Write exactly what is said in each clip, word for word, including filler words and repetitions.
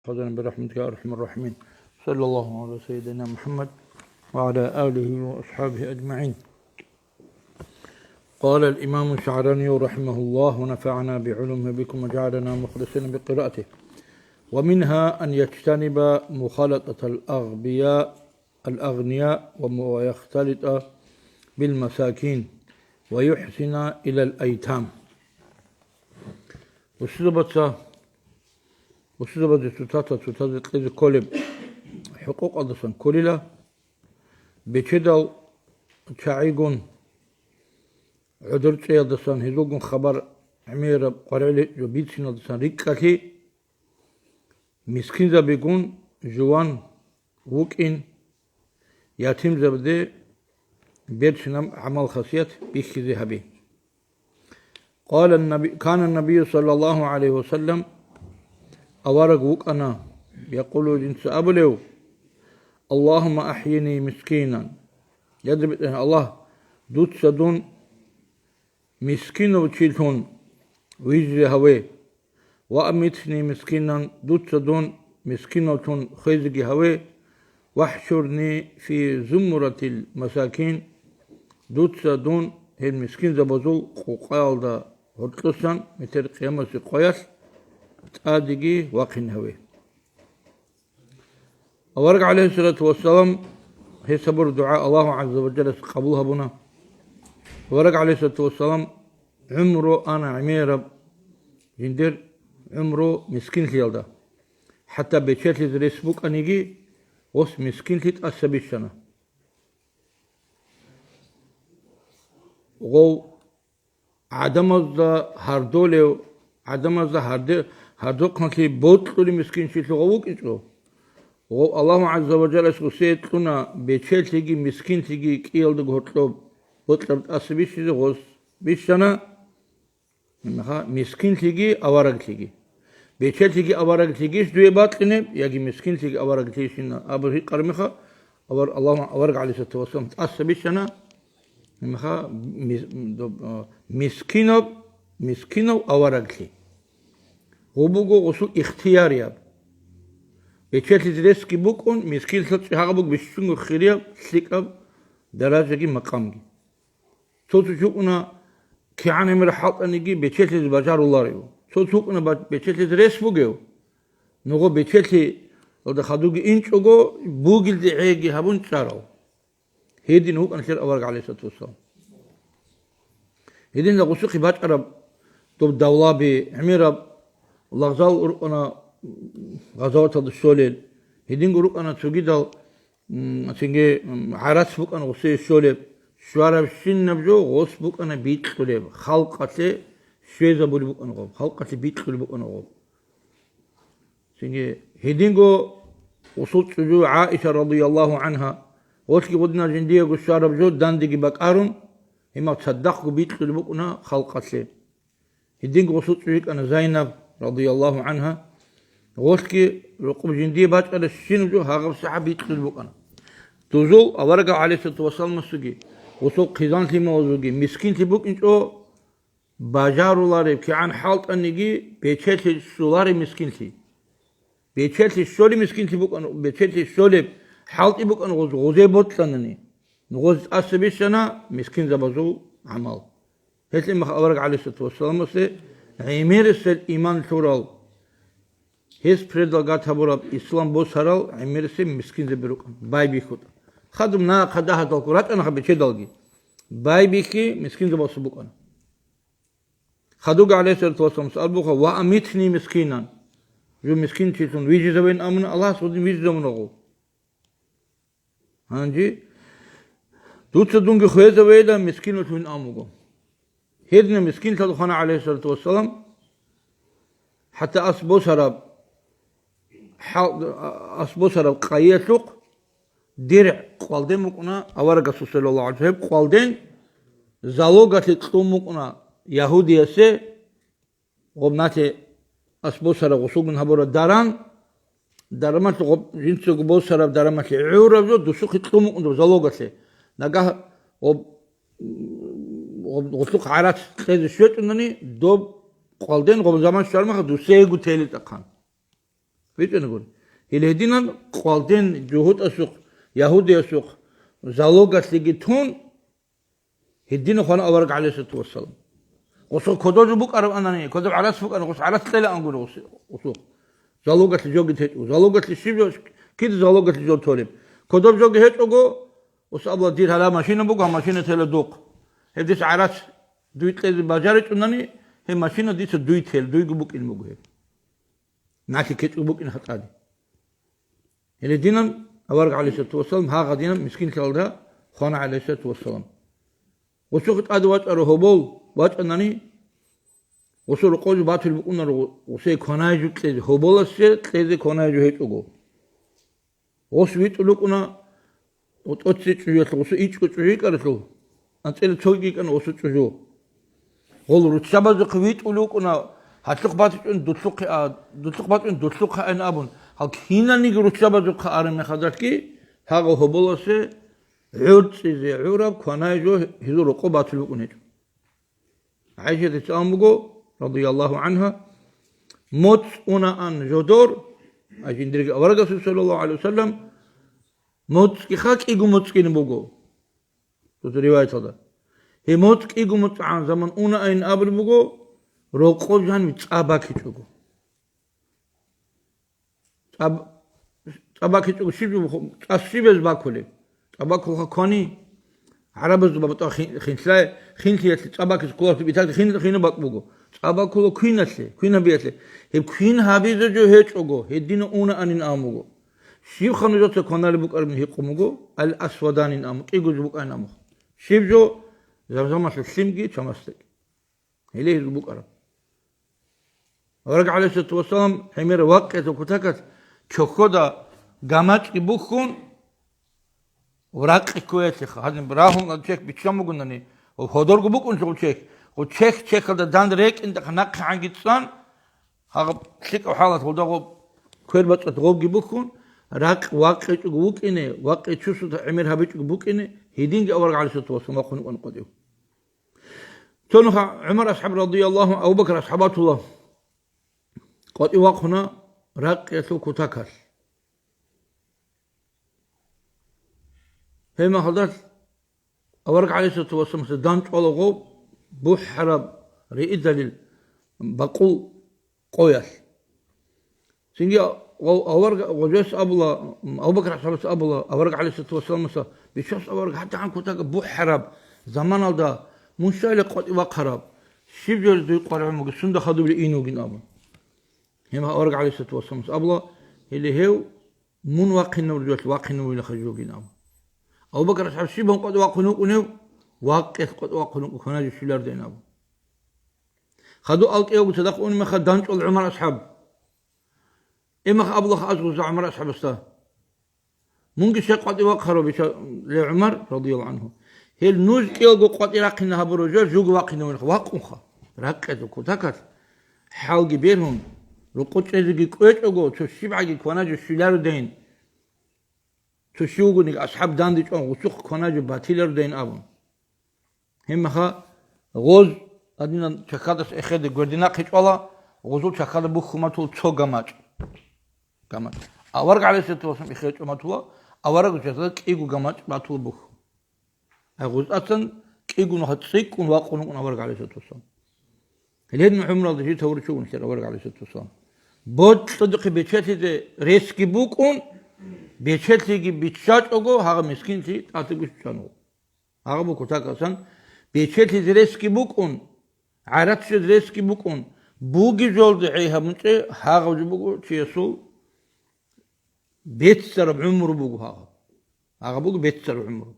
فضلا برحمتك يا أرحم الراحمين. صلى الله على سيدنا محمد وعلى آله وأصحابه أجمعين. قال الإمام الشعراني رحمه الله، ونفعنا بعلومه بكم وجعلنا مخلصين بقراءته. ومنها أن يجتنب مخالطة الأغبياء، الأغنياء، وم-، ويختلط بالمساكين، ويحسن إلى الأيتام. Бусурбаца, бусурбазе цоцазда цоцазе кьезе кколеб хӀукъукъалдасан кколила, бечедал чагӀигун, гӀодор чӀеялдасан, гьезулгун хабар гӀемераб къваригӀел гьечӀо бициналдасан рикӀкӀалъи, мискинзабигун жуван вукӀин, ятимзабизе берцинаб гӀамал-хасият бихьизе гьаби. قال النبي، كان النبي صلى الله عليه وسلم, авараг вукӀана, يقول, жинца абулев: اللهم أحيني مسكينا, я дир БетӀергьан Аллагь, дуца дун мискинав чилъун вижизе гьаве, وأمتني مسكينا, дуца дун мискиналлъун хвезеги гьаве, واحشرني في زمرة المساكين, дуца дун гьел мискинзабазул къукъаялда гьоркьосан метер къиямасеб къоялъ тӀадеги вахъин гьаве. Авараг, гӀалайгьиссалату вассалам, гьес гьабураб дугӀа Аллагьу гӀазза ва жаллас къабул гьабуна. Авараг, гӀалайгьиссалату вассалам, гӀумру ана гӀемераб жиндир гӀумру мискинлъиялда. ХӀатта бечелъизе рес букӀаниги, гъос мискинлъи тӀаса бищана. Гъов гӀадамазда гьардолев, гӀадамазда гьарде-, гьардухъанлъи бокьулев мискинчилъун гъов вукӀинчӀо. Гъов Аллагьу гӀазза ва жаллас гъосие кьуна бечелъиги мискинлъиги кӀиялдаго гьоркьоб бокьараб тӀаса бищизе гъос бищана, гьебмехалъ мискинлъиги авараглъиги. Бечелъиги авараглъигищ дуе бакьинеб, яги мискинлъиги авараглъийищин абун гьикъараб мехалъ, авар-, Аллагьу-, авараг, гӀалайгьиссалату вассалам, тӀаса бищана, гьебмехалъ мис-, доб-, а, мискинаб, мискинав авараглъи. Гъо буго гъосул ихтиярияб. Бечелъизе ресги букӀун, мискинлъи гьагъаб буго бищунго хирияб, лъикӀаб даражаги макъамги. Цо-цо чукӀуна кигӀан гӀемер хӀалтӀаниги бечелъизе бажаруларев. Цо-цо чукӀуна ба-, бечелъизе рес бугев. Нугъо бечелъиялда хадуги инчӀого, бугелде гӀеги гьабун чӀарав. Гьедин вукӀана лъир авараг, гӀалайгьиссалату вассалам. Гьединда гъусухъе бачӀараб доб давлаби, гӀемераб лагъзал рукӀана гъазаваталда щолел. Гьединго рукӀана цогидал М, цинги, м, гӀарац букӀана гъосие щолеб, щварабщинаб жо гъос букӀана бикьулеб, халкъалъе щвезабулеб букӀана гъоб, халкъалъе бикьулеб букӀана гъоб. Цинги гьединго гъосул чӀужу ГӀаиша радияллагьу гӀангьа, гъолъги гъудинал жиндиего щвараб жо дандеги бакӀарун, гьимал цадахъго бикьулеб букӀана халкъалъе. Гьединго гъосул чӀужу йикӀана Зайнаб, радияллагьу гӀангьа. Гъолъги рукъуб жиндие бачӀарабщинаб жо гьагъаб сахӀаб бикьулеб букӀана. Дозул аварагав гӀалайгьиссалату вассаламасулги, гъосул хъизан-лъималазулги мискинлъи букӀинчӀо, бажарулареб кигӀан хӀалтӀаниги бечелъи щолареб мискинлъи. Бечелъи щолеб мискинлъи букӀана, бечелъи щолеб хӀалтӀи букӀана гъоз, гъозе бокьанани. Гъоз тӀаса бищана мискинзабазул гӀамал. Гьелъин мах авараг гӀалайгьиссалату вассаламасе гӀемерисел иман лъурал, гьес предлагать гьабураб ислам босарал гӀемерисел мискинзаби рукӀана, байбихьутӀа. Хадуб нахъа дагьадалго рачӀанаха бечедалги, байбихьи мискинзабасул букӀана. Хадубги гӀалайгьиссалату вассаламас абуха: «Ва амитни мискинан». Жо мискинчилъун вижизавин амуна, Аллагьас гъудин вижизавуна гъов. Гьанже дуца дунги хвезавейилан мискиналъувин ан вуго. Гьедина мискинлъадухъана, гӀалайгьиссалату вассалам, хӀатта ас босараб хӀал-, ас босараб къайиялъухъ диргӀ къвалден букӀуна аварагасул, саллаллагьу гӀалайгьи ва саллам. Гьеб къвалден залогалъе кьун букӀуна ягьудиясе, гъоб налъе ас босараб гъусулгун гьабураб даран, дарамалъ гъоб жинцаго босараб дарамалъе гӀураб жо дусухъе кьун букӀун доб залогалъе. Нагагь гъоб, гъоб, гъуллухъ гӀарац кьезе щвечӀунани, доб къвалден гъоб заман щвармаха дусего тели тӀахъан. БичӀчӀана гури. Гьеле гьединан къвалден жугьутӀасухъ, ягьудиясухъ залогалъеги тун, гьединав хвана авараг, гӀалайгьиссалату вассалам. Гъусухъ кодоб жо букӀараб анани, кодоб гӀарац букӀана, гъус гӀарац кьела ангури гъус-, гъусухъ. Залогалъе жоги гьечӀо. Залогалъе щиб жо, кида залогалъе жо толеб? Кодоб жоги гьечӀого, гъус абула, дир гьалаб машина буго, гьаб машина тела духъ. Гьеб дица гӀарац дуй кьезе бажаричӀунани, гьеб машина дица дуй тел, дуйго букӀин буго гьеб. Налъи ккечӀого букӀин гьатӀаде. Гьеле динан авараг, гӀалайгьиссалату вассалам, гьагъа динан мискинлъалда хвана, гӀалайгьиссалату вассалам. Гъусухъ тӀаде вачӀарав гьобол вачӀанани, гъусул рокъов жо батулеб букӀунаро гъусей кванай жо кьезе, гьоболасе кьезе кванай жо гьечӀого. Гъус витӀулев вукӀуна, тӀоцебе чӀужуялъул гъусу ичӀго чӀужу йикӀаралъул, анцӀила цоги йикӀана гъусу чӀужу. Гъол руччабазухъе витӀулев вукӀуна, гьалъухъ батичӀун дулъухъе а, дулъухъ батичӀун дулъухъе айн абун, гьал кинаниги руччабазухъе араб мехалдалъги, гьагъав гьоболасе гӀорцӀизе гӀураб кванай жо гьезул рокъов батулев вукӀун гьечӀо. ГӀайшатица абун буго, радияллагьу гӀангьа, моцӀ унаан жодор, ай жиндирги аварагасул, саллаллагьу гӀалайгьи вассалам, моцӀгиха кӀиго моцӀгин буго. Цо-цо риваяталда. Гьеб моцӀ кӀиго моцӀгӀан заман унаайин абулеб буго, рокъов жаниб цӀа бакичӀого. ЦӀа-, цӀа бакичӀого щиб жо буху-, цӀа щиб гьез бакулеб? ЦӀа бакулха квани. ГӀарабазда бабатӀа хин-, хинлъай-, хинлъиялъе цӀа бакизе кколареб битӀаги хин-, хинаб бакӀ буго. ЦӀа бакула квиналъе, квин гьабиялъе. Гьеб квин гьабизе жо гьечӀого, гьедина унаанин абун буго. Щибха нужеца кваналеб букӀарабин гьикъун буго, ал-асваданин абун, кӀиго жо букӀанин абун. Щиб жо? Замзамалъул лъимги чамасдаги. Гьеле гьезул букӀараб. Авараг, гӀалайгьиссалату вассалам, гӀемер вакъиялъул кутакалъ чохьода гамачӀги бухьун, ракъи ккоялъеха. Гьадин рагьун чехь биччан бугунани, гьодорго букӀунчи гъу чехь, гъу чехь-чехьалда дандекӀин нахъегӀанги цӀан, гьагъаб лъикӀаб хӀалалъ гъолда гъоб квер бацӀцӀад гъобги бухьун, ракъ вакъичӀого вукӀине, вакъичӀосуда гӀемер гьабичӀого букӀине, гьединги авараг, гӀалайгьиссалату вассалам, вахъун вукӀана къватӀив. Цо нуха ГӀумар асхӀаб радияллагьу, Абу Бакр асхӀабатула къватӀив вахъуна ракъиялъул кутакалъ. Гьеб мехалдалъ авараг, гӀалайгьиссалату вассаламасда, дандчӀвала гъоб бухӀараб риидалил бакъул къоялъ. Цинги гъов-, авараг-, гъожес абула, Абу Бакр асхӀабас абула, авараг, гӀалайгьиссалату вассаламаса, бичас авараг, гьадигӀан кутакалъ бухӀараб заманалда мун щайила къватӀив вахъараб, щиб жо дуе къваригӀун бугеб, сунда хадубли ин вугин абун. Гьеб авараг, гӀалайгьиссалату вассаламас абула, гьеле гьев мун вахъинаб жоялъ вахъинавилаха жо вугин абун. Абу Бакр асхӀаб щиб гьун къватӀив вахъун вукӀунев? Вакъиялъ къватӀив вахъун вукӀун, кванай жо щвелародайин абун. Хадуб алкӀиявго цадахъ унеб мехалъ дандчӀвала ГӀумар асхӀаб. Гьеб мехалъ абулаха аз гъоза ГӀумар асхӀабасда: «Мунги щай къватӀив вахъарав, бича-, ле ГӀумар, радияллагьу гӀангьу. Гьел нуж кӀиялго къватӀив рахъине гьабураб жо, жуго вахъинавилаха, вакъунха». Ракъиялъул кутакалъ хӀалги бергьун, рукъу чӀезеги кӀвечӀого, цо щибгӀаги кванай жо щвелародайин. Цо щив вугониги асхӀаб дандчӀван гъусухъ кванай жо батилародайин абун. Гьеб мехалъ гъоз гьадинан чахьадаса эхеде гвердинахъе чӀвала, гъозул чахьада бухьун батула цо гамачӀ. ГамачӀ. Авараг, гӀалайгьиссалату вассалам, эхеде чӀван батула, авараг чахьада кӀиго гамачӀ батула бухьун. Ай гъоз ацан кӀиго нуха цӀикӀкӀун вакъун вукӀун авараг, гӀалайгьиссалату вассалам. Гьеле гьедин гӀумралда жив тавуричӀого унлъила авараг, гӀалайгьиссалату вассалам. Бокьудухъе бечелъизе ресги букӀун, бечелъиги биччачӀого, гьагъа мискинлъи тӀатӀиго щвечӀого. Гьагъаб буго кутакалъан, бечелъизе ресги букӀун, гӀарац щвезе ресги букӀун, бугеб жолда гӀей гьабунчӀеб гьагъаб жо буго чиясул беццараб гӀумру буго гьагъаб. Гьагъаб буго беццараб гӀумру.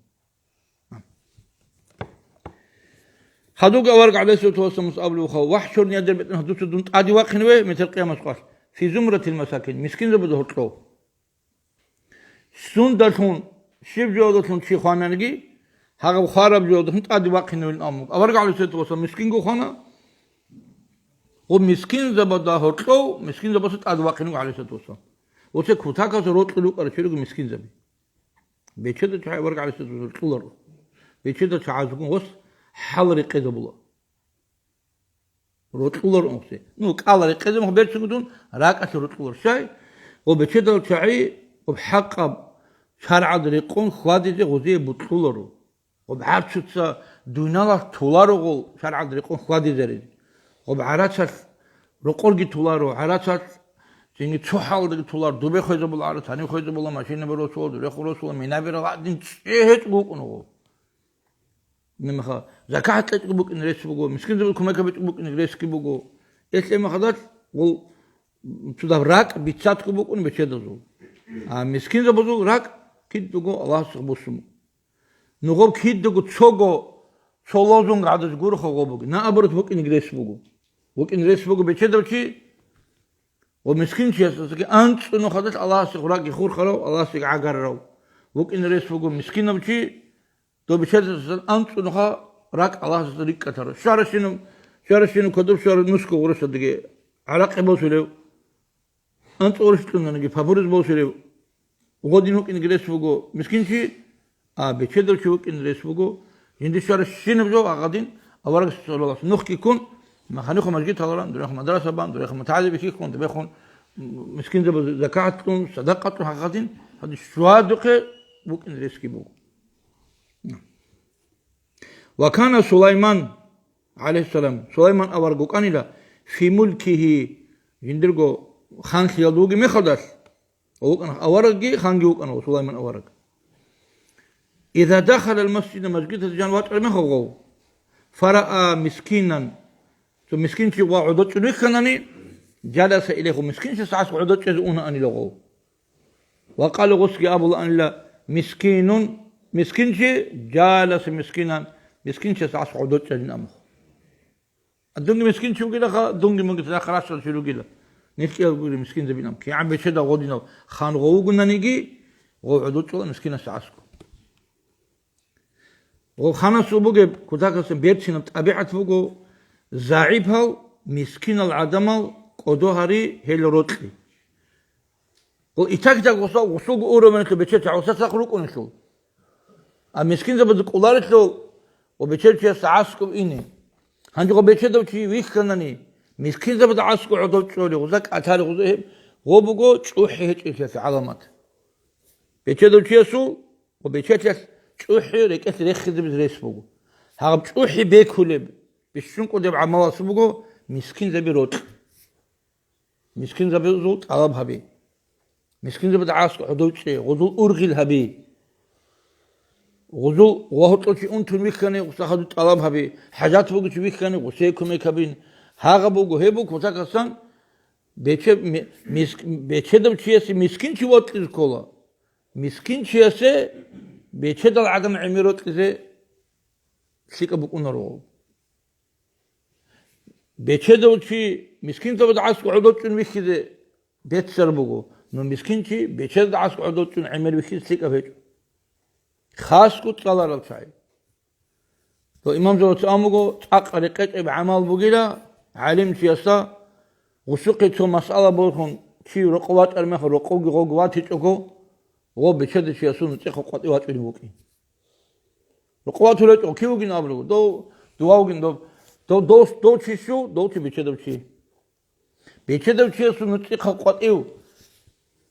Хадубги авараг, гӀалайгьиссалату вассаламас, абулеб буго: «ВахӀ чорни ядер бетӀер, дуца дун тӀаде вахъинаве метер къиямасеб къоялъ, фи зумратил масакин, мискинзабазда гьоркьов». Сундалъун, щиб жоялдалъун чи хвананиги, гьагъаб хвараб жоялдалъун тӀаде вахъинавилин абун буго. Авараг, гӀалайгьиссалату вассалам, мискинго хвана, гъоб мискинзабазда гьоркьов, мискинзабазда тӀаде вахъинавун вуго, гӀалайгьиссалату вассалам. Оце кутакалъ рокьулев вукӀарав чи руго мискинзаби. Бечедав чагӀи авараг, гӀалайгьиссалату вассалам, рокьуларо. Бечедав чагӀазегун гъос хӀал рекъезабула. Рокьуларо унхъе. Ну, кӀала рекъезабун берцинго дун, ракӀалъе рокьуларо. Щай? Гъо бечедал чагӀи, гъоб хӀакъаб шаргӀалда рекъон хьвадизе гъозие бутӀлъуларо. Гъоб гӀарцуца дуналалъ толаро гъол шаргӀалда рекъон хьвадизаризе. Гъоб гӀарацалъ рокъорги толаро, гӀарацалъ цинги цо хӀалдаги толаро, дубе хвезабула гӀарац, гьанив хвезабула машинаби росула, дуре хуросула, минаби рагъадин цӀе гьечӀго вукӀуна гъо. Мемеха, закагӀат кьечӀго букӀин рес буго, мискинзабаз кумек гьабичӀго букӀин ресги буго. Элъе махадал, гъол цо дагь ракӀ бицатго букӀун бечедазул. А мискинзабазул ракӀ кидаго Аллагьасухъ буссун. Нугъаб кидаго цого цо лозунг гӀадаз гуроха гъо буго. Наоборот, вукӀин рес буго. ВукӀин рес буго бечедав чи, ва мискинчиясдаги анцӀго нухадалъ Аллагьасде ракӀги хурхарав, Аллагьасде гӀагарарав вукӀин рес буго мискинав чи, доб бечедасан анцӀго нуха ракӀ Аллагьасда рикӀкӀатарав. Щваращинаб, щваращинаб кодоб щвараб нусго гъурусадаги гӀаракъи босулев, анцӀго гъурущ кьунаниги папурис босулев, гъодин вукӀинги рес буго мискинчи, а бечедав чи вукӀин рес буго, жинди щваращинаб жо агъадин, аварагас саллаллаху алейхи ва саллям нухги ккун, маханихъ мажгит гьаларан, дурехъ мадраса бан, дурехъ мутагӀалим бихьихъун, дурехъун мискинзабаз закагӀат кьун, садакъа кьун гьагъадин, гьадин щвадухъе вукӀин ресги буго. Ва кана Сулайман, гӀалайгьиссалам, Сулайман авараг вукӀанила, фи мулкигьи, жиндирго ханлъиялда вугеб мехалдалъ, вукӀана аварагги, ханги вукӀана Сулайман авараг. Иза дахалал масжида, мажгиталде жан вачӀараб мехалгъав, фараа мискинан, цо мискинчи ва гӀодочӀун вихьанани, жаласа илайгьу, мискинчияс гӀаскӀ гӀодочӀезе унаанила гъов. Ва къала, гъосги абулаанила, мискинун, мискинчи, жаласа мискинан, мискинчияс гӀаскӀ гӀодочӀарин амухъ. А дунги мискинчи вугилаха, дунги мунги цадахъ рахъал чи ругила. Нилъ кӀиялгури мискинзабилан. КигӀан бечеда гъодинав хан гъов вугонаниги, гъов гӀодочӀула мискинас гӀаскӀу. Гъов ханасул бугеб кутакасан берцинаб тӀабигӀат буго, загӀипал, мискинал гӀадамал кӀодо гьари гьел рокьи. Гъо итак-итак гъусал гъусулго уровенлъул бечедав гъуса цахъ рукӀунелъул. А мискинзабаз кӀоларелъул гъо бечедав чияс гӀаскӀуб ине. Гьанже гъо бечедав чи вихьанани, мискинзабаз гӀаскӀу гӀодов чӀолев, гъуза кӀатари гъуза гьеб, гъо буго чӀухӀи гьечӀелъиялъе гӀаламат. Бечедав чиясул гъо бечелъиялъ чӀухӀи рекӀелъ рехизабиз рес буго. Гьаб чӀухӀи бекулеб, бищун кӀудеб гӀамалас буго мискинзаби рокь. Мискинзабазул тӀалаб гьабе. Мискинзабада гӀаскӀ гӀодов чӀе, гъузул ургъил гьабе. Гъузул ва гьоркьов чи унтун вихьани, гъуса хадуб тӀалаб гьабе. ХӀажат бугев чи вихьани, гъусее кумек гьабин. Гьагъа буго, гьеб буго кутакасан бечеб-, ми-, миск-, бечедав чиясе мискинчи вокьизе ккола. Мискинчиясе бечедал гӀадан гӀемер вокьизе лъикӀаб букӀунаро. Бечедав чи мискинзабада гӀаскӀу гӀодов чӀун вихьизе беццар буго, но мискин чи бечедада гӀаскӀу гӀодов чӀун гӀемер вихьизе лъикӀаб гьечӀо. Хасго цӀаларал чагӀи. Дов имамзабаца абун буго, цӀакъ рекъечӀеб гӀамал бугила, гӀалимчиясда гъусухъе цо масъала борхун, чи рокъов вачӀараб мехалъ рокъовги гъовги ватичӀого, гъов бечедав чиясул нуцӀихъа къватӀив вачӀунев вукӀин. Рокъов ватулев гьечӀо, кив вугин абулев, дов, дова вугин, дов, дов, дов, дов чи щив, дов чи бечедав чи. Бечедав чиясул нуцӀихъа къватӀив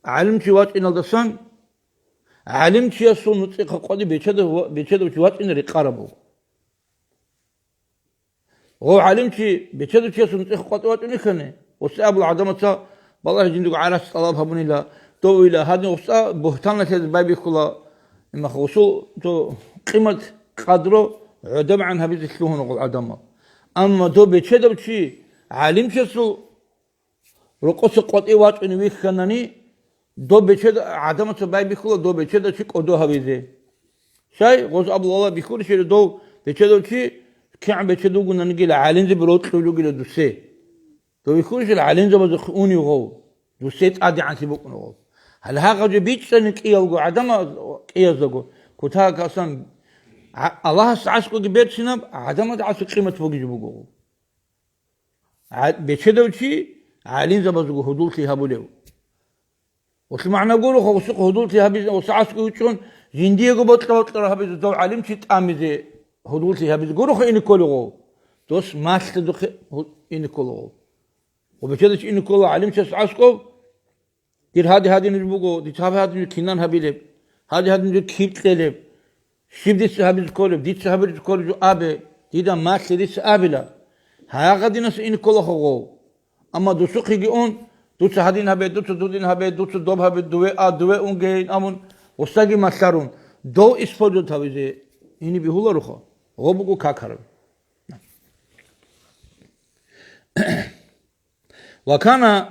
гӀалимчи вачӀиналдасан, гӀалимчиясул нуцӀихъа къватӀив бечедав, бечедав чи вачӀине рекъараб буго. Гъов гӀалимчи бечедав чиясул нуцӀихъа къватӀив вачӀунехъани, гъусе абула гӀадамаца, балагье жиндиго гӀарац тӀалаб гьабунила, довила, гьадин гъуса бугьтаналъе байбихьула, имах гъусул то къимат къадро гӀодобегӀан гьабизе лъугьуна гъол гӀадамал. Амма дов бечедав чи гӀалимчиясул рокъоса къватӀив вачӀунев вихьанани, дов бечеда-, гӀадамаца байбихьула дов бечедав чи кӀодо гьавизе. Щай, гъоз абулала бихьурищали дов бечедав чи, кигӀан бечед вугонаниги гӀалимзаби рокьулев вугила дусе. Дов бихьурищали гӀалимзабазухъе унев гъов, дусе тӀадегӀанлъи букӀуна гъов. Гьале гьагъав жо бичӀчӀани кӀиялго гӀадамал, кӀияздаго, кутакасан гӀа-, Аллагьас гӀаскӀуги берцинаб, гӀадамазда гӀаскӀу къимат бугизе буго гъов. ГӀа-, бечедав чи гӀалимзабазго гьудуллъи гьабулев. Гъулъ магӀна гуро, гъусухъ гьудуллъи гьабизе, гъуса гӀаскӀу вичӀчӀун, жиндиего бокьа-бокьараб гьабизе, дов гӀалимчи тӀамизе гьудуллъи гьабизе гуроха ине кколев гъов. Дос малъадухъе гьу-, ине кколев гъов. Гъо бечедав чи ине ккола гӀалимчияс гӀаскӀов, Дир гьади-гьадин жо буго, дица гьаби-гьадин жо кинан гьабилеб, гьади-гьадин жо киб кьелеб, щиб дица гьабизе кколеб, дица гьабизе кколеб жо абе, дида малъе дица абила. Гьагъадинаса ин кколаха гъов. Амма дусухъеги ун, дуца гьадин гьабе, дуца дудин гьабе, дуца доб гьабе, дуве а, дуве унгейин абун, гъусаги малъарун, дов использовать гьавизе гьениб бигьуларуха, гъо буго какараб. وكان،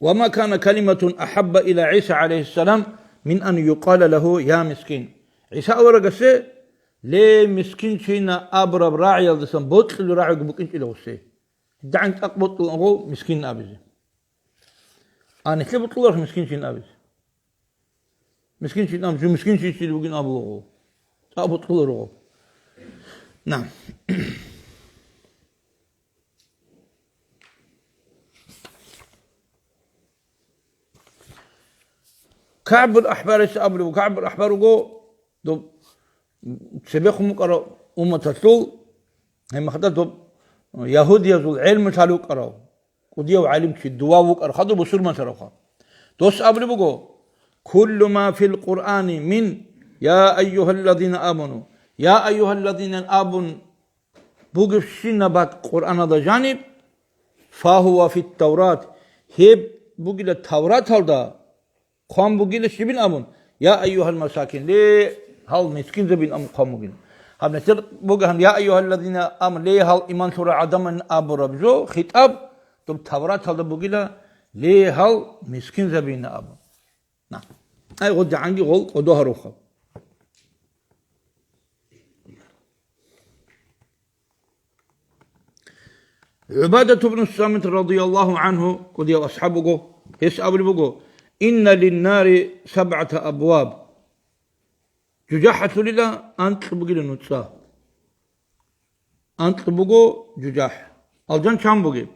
وما كان كلمة أحب إلى عيسى عليه السلام من أن يقال له يا مسكين. ГӀиса аварагасе, ле, мискинчина абураб рагӀиялдасан бокьулеб рагӀиги букӀинчӀила гъусе. ДагӀан цӀакъ бокьулаан гъов мискин абизе. А нилъе бокьуларах мискинчин абизе. Мискинчин аб-, жо мискинчи чили бугин абулаго. ЦӀакъ бокьуларуго. На. КагӀбул АхӀбарис абулеб, КагӀбул АхӀбар вуго доб цебехун букӀарав умматалъул, гьебмехалда доб ягьудиязул гӀелму лъалев вукӀарав, кӀудияв гӀалимчи, дував вукӀарав, хадур бусурманлъаравха. Дос абулеб буго: «Куллу ма фил Къуръани мин я айюгьаллазина аману, я айюгьаллазина» абун бугебщинаб бакӀ Къуръаналда жаниб, «фагьува фит Таврат», гьеб бугила Тавраталда, хъван бугила щибин абун, «Я айюгьал масакин», ле, гьал мискинзабин абун хъван бугила. Гьаб нилъер бугеб гьан, «Я айюгьаллазина аману», ле, гьал иман лъурал гӀадаман абураб жо, хитӀаб, доб Тавраталда бугила, ле, гьал мискинзабин абун. На. Ай, гъодигӀанги гъол кӀодо гьаруха. ГӀубадат ибн Самит радияллагьу гӀангьу кӀудияв асхӀаб вуго. Гьес абулеб буго: «Инна линнари сабгӀата абваб». ЖужахӀалъулила анкь бугила нуцӀа. Анкь буго жужахӀ. Алжан чан бугеб?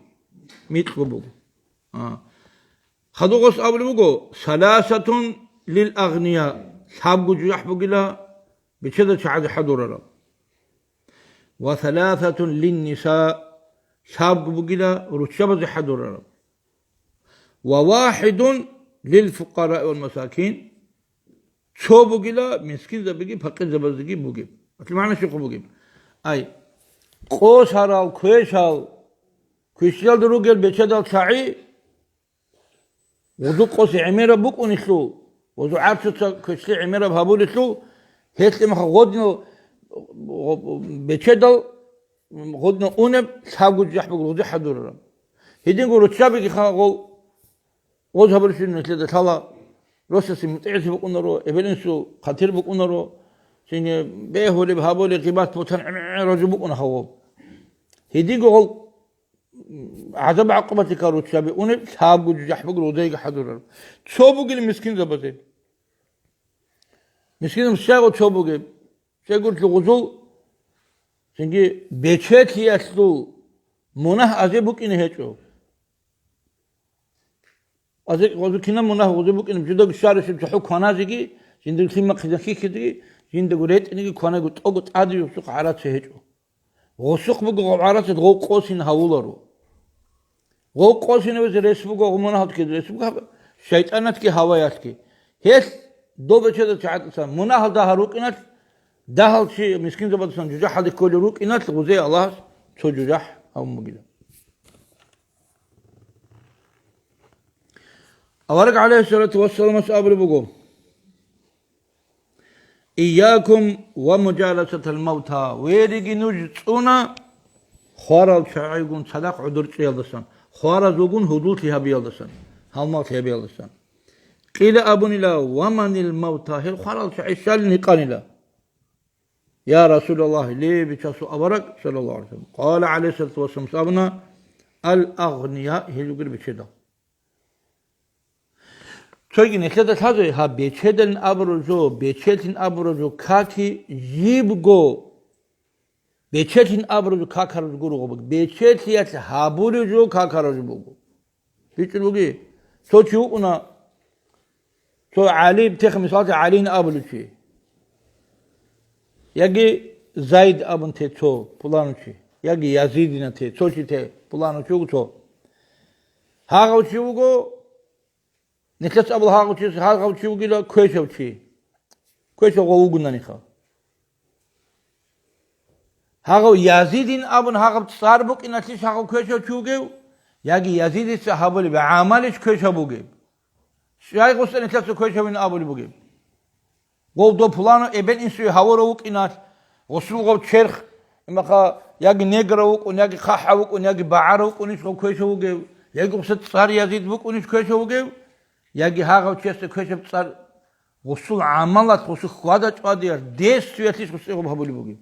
Микьго буго. А. Хадугъас абулеб буго: «Саласатун лил агъния», лъабго жужахӀ бугила бечедал чагӀазе хӀадурараб. «Ва саласатун лин ниса», лъабго бугила руччабазе хӀадурараб. «Ва вахидун лил фукъараи вал масакин», цо бугила мискинзабиги пакъирзабазеги бугеб. Гьелъул магӀна щиб бугеб? Ай, къосарал, квешал, квешлъиялда ругел бечедал чагӀи, гъузу къоси гӀемераб букӀунелъул, гъузу гӀарцуца квешлъи гӀемераб гьабулелъул, гьелъ имаха гъодинал бечедал гъодинал унеб лъабго жужахӀ буго гъузе хӀадурараб. Гьединго руччабиги ха гъол гъоз гьабулелъул нилъеда лъала, росасе мутӀигӀлъи букӀунаро, эбел-инсул хъатир букӀунаро, цинги бегьулеб, гьабулеб, гъибат, бугьтан, гӀемерал жо букӀуна ха гъоб. Гьединго гъол гӀазаб-гӀакъубатги ккаруччаби унеб лъабго жужахӀ буго гъозеги хӀадурараб. Цо бугел мискинзабазе. Мискинзабаз щайго цо бугеб? Щайгурелъул гъузул, цинги бечелъиялъул мунагь азе букӀине гьечӀо. Азе, гъозул кинаб мунагь гъозул букӀине, жиндаго щварасеб чохӀо кваназеги, жиндаго лъимахъе хьихьизеги, жиндаго ретӀинеги кванаго тӀого тӀаде юсухъ гӀарац гьечӀо. Гъосухъ буго гъоб гӀарацад гъов къосин гьавуларо. Гъов къосинавезе рес буго гъов мунагьалдги рес буго, гьаб-, шайтӀанатги гьаваялъги. Гьелъ добе чедал чагӀатӀасан мунагьал дагьал рукӀиналъ, дагьал чи мискинзабаздасан жужахӀалде кколел рукӀиналъ гъузе Аллагьас цо жужахӀ гьавун бугила. Авараг гӀалайгьиссалату вассаламас абулеб буго: «Ийякум ва мужаласатал мавта», вериги нуж цӀуна хварал чагӀигун цадахъ гӀодор чӀиялдасан, хваразулгун гьудуллъи гьабиялдасан, гьалмагълъи гьабиялдасан. Къила абунила: «Ва манил мавта?» Гьел хварал чагӀи щалин гьикъанила. «Я Расулаллагь, ле, Бичасул авараг», саллаллагьу гӀалайгьи ва саллам. Къала гӀалайгьиссалату вассаламас абуна: «Ал-агъния», гьел ругел бечедал. Цойги нилъеда лъазе, гьаб бечедалин абураб жо, бечелъин абураб жо каки жибго, бечелъин абураб жо какараб жо гуро гъоб. Бечелъиялъ гьабураб жо какараб жо буго. БичӀчӀун буги, цо чи вукӀуна, цо ГӀали, тех мисаллъи ГӀалин абулев чи. Яги Зайд абун те цо, пуланав чи. Яги Язидина те, цо чи те, пуланав чи вуго цо. Гьагъав чи вуго, Нилъеца абула гьагъав чи, гьагъав чи вугила квешав чи. Квешав гъов вугунаниха. Гьагъав Язидин абун гьагъаб цӀар букӀиналъищ гьагъав квешав чи вугев, яги Язидица гьабулеб гӀамалищ квешав бугеб? Щай гъуса нилъеца квешавин абулеб бугеб? Гъов дов пуланав эбел-инсуе гьавурав вукӀиналъ, гъусул гъов черх, имаха, яги неграв вукӀун, яги хъахӀав вукӀун, яги багӀарав вукӀунищ гъов квешав вугев, яги гъуса цӀар Язид букӀунищ квешав вугев, яги гьагъав чиясда квешаб цӀар гъусул гӀамалалъ, гъусул хьвада-чӀвадиялъ, действиялъищ гъуса гъоб гьабулеб бугеб?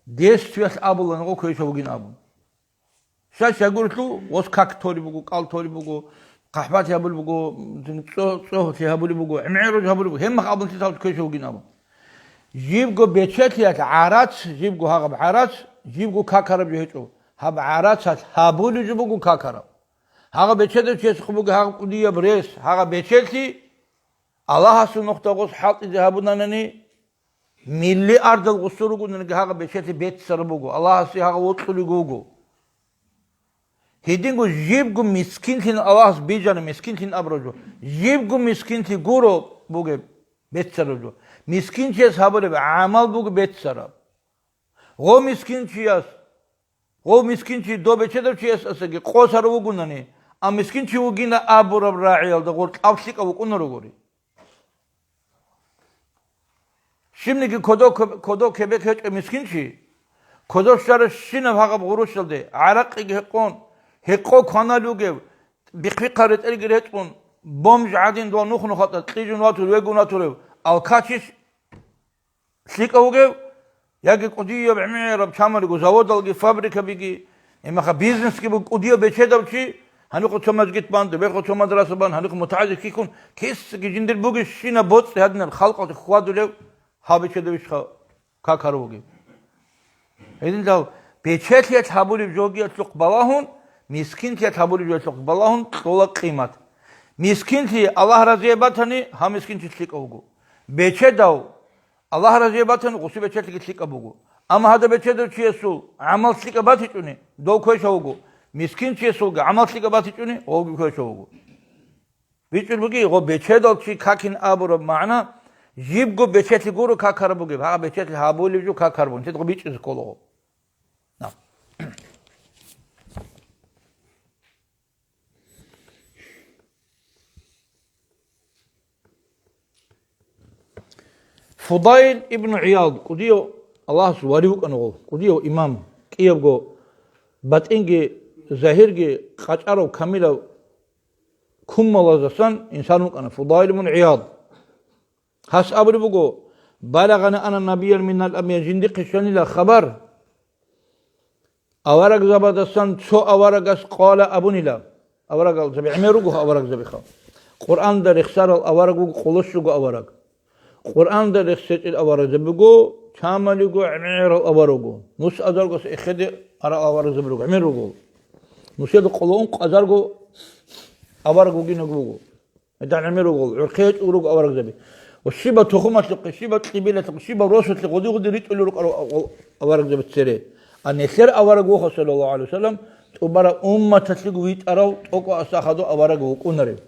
Действиялъ абула гъов квешав вугин абун. Щай-щай гурелъул, гъос как толеб буго, кӀал толеб буго, хъахӀбалъи гьабулеб буго, цӀо-, цӀогьлъи гьабулеб буго, гӀемгӀерож гьабулеб буго, гьеб мах абун лъитал квешав вугин абун. Жибго бечелъиялъ гӀарац, жибго гьагъаб гӀарац, жибго какараб жо гьечӀо. Гьаб гӀарацалъ гьабулеб жо буго какараб. Гьагъаб бечедав чиясухъ буго гьагъаб кӀудияб рес, гьагъаб бечелъи Аллагьасул нухда гъос хӀалтӀизе гьабунанани, миллиардал гъусу ругонаниги гьагъаб бечелъи беццараб буго, Аллагьасе гьагъа вокьулего вуго. Гьединго жибго мискинлъин Аллагьас бижана, мискинлъин абураб жо. Жибго мискинлъи гуро бугеб беццараб жо. Мискинчияс гьабулеб гӀамал буго беццараб. Гъо мискинчияс, гъо мискинчи доб бечедав чиясасаги къосарав вугунани, а мискинчи вугина абураб рагӀиялда гъор кьав лъикӀав вукӀунаругури. Щибниги кодо-, кодо кебек гьечӀо мискинчи, кодо щварабщинаб гьагъаб гъурущалде, гӀаракъиги гьекъон, гьекъо кваналъ вугев, бихъ-бихъа ретӀелги ретӀун, бомж гӀадин дова нух-нухалда кьижун ватур, вегун ватурев, алкачищ лъикӀав вугев, яги кӀудияб гӀемераб чамалиго заводалги, фабрикабиги, имаха бизнесги буго кӀудияб бечедав чи, гьанихъо цо мажгит бан, дубехъо цо мадраса бан, гьанихъо мутагӀалим хьихьун, кисаги жиндир бугебщинаб боцӀи гьадинаб халкъалде хьвадулев гьав бечедавищха какарав вугев? Гьединлъидал бечелъиялъ гьабулеб жогиялъухъ балагьун, мискинлъиялъ гьабулеб жогиялъухъ балагьун кьола къимат. Мискинлъи Аллагь разие батани, гьав мискинчи лъикӀав вуго. Бечедав Аллагь разие батани, гъусу бечелъиги лъикӀаб буго. Амма гьадаб бечедав чиясул гӀамал лъикӀаб батичӀони, дов квешав вуго. Мискинчиясулги гӀамал лъикӀаб батичӀони, гъовги квешав вуго. БичӀчӀулеб буги, гъо бечедал чи какин абураб магӀна, жибго бечелъи гуро какараб бугеб, гьагъа бечелъи гьабулеб жо какараб бугеб, нилъеда гъо бичӀчӀизе ккола гъо. На. Фудайл ибн ГӀияд, кӀудияв, Аллагьас вали вукӀана гъов, кӀудияв имам, кӀиябго батӀинги загьирги къачӀарав камилав кумалаздасан инсан вукӀана, Фудайл ибн ГӀияд. Гьас абулеб буго: «Балагъани анна набиян минал анбия», жиндихъе щванила хабар, аварагзабадасан цо аварагас къала абунила. Аварагзаби гӀемер руго аварагзабиха. Къуръанда рехсарал авараг вуго къоло щуго авараг. Къуръанда рехсечӀел аварагзаби буго, чамалиго гӀемерал авараг вуго. Нус азаргас эхеде арал аварагзаби руго, гӀемер руго. Нуседа къоло ункъ азарго авараг вугинаг вуго. ГьедигӀан гӀемер руго, гӀурхъи гьечӀого руго аварагзаби. Ва щибаб тухумалъухъе, щибаб кьибилалъухъе, щибаб росулъе гъоди-гъоди ричӀулел рукӀарал аварагзабица цере. А нилъер авараг вуго, саллаллагьу гӀалайгьи вассалам, тӀубараб умматалъего витӀарав тӀокӀаб асахадав авараг вукӀунарев.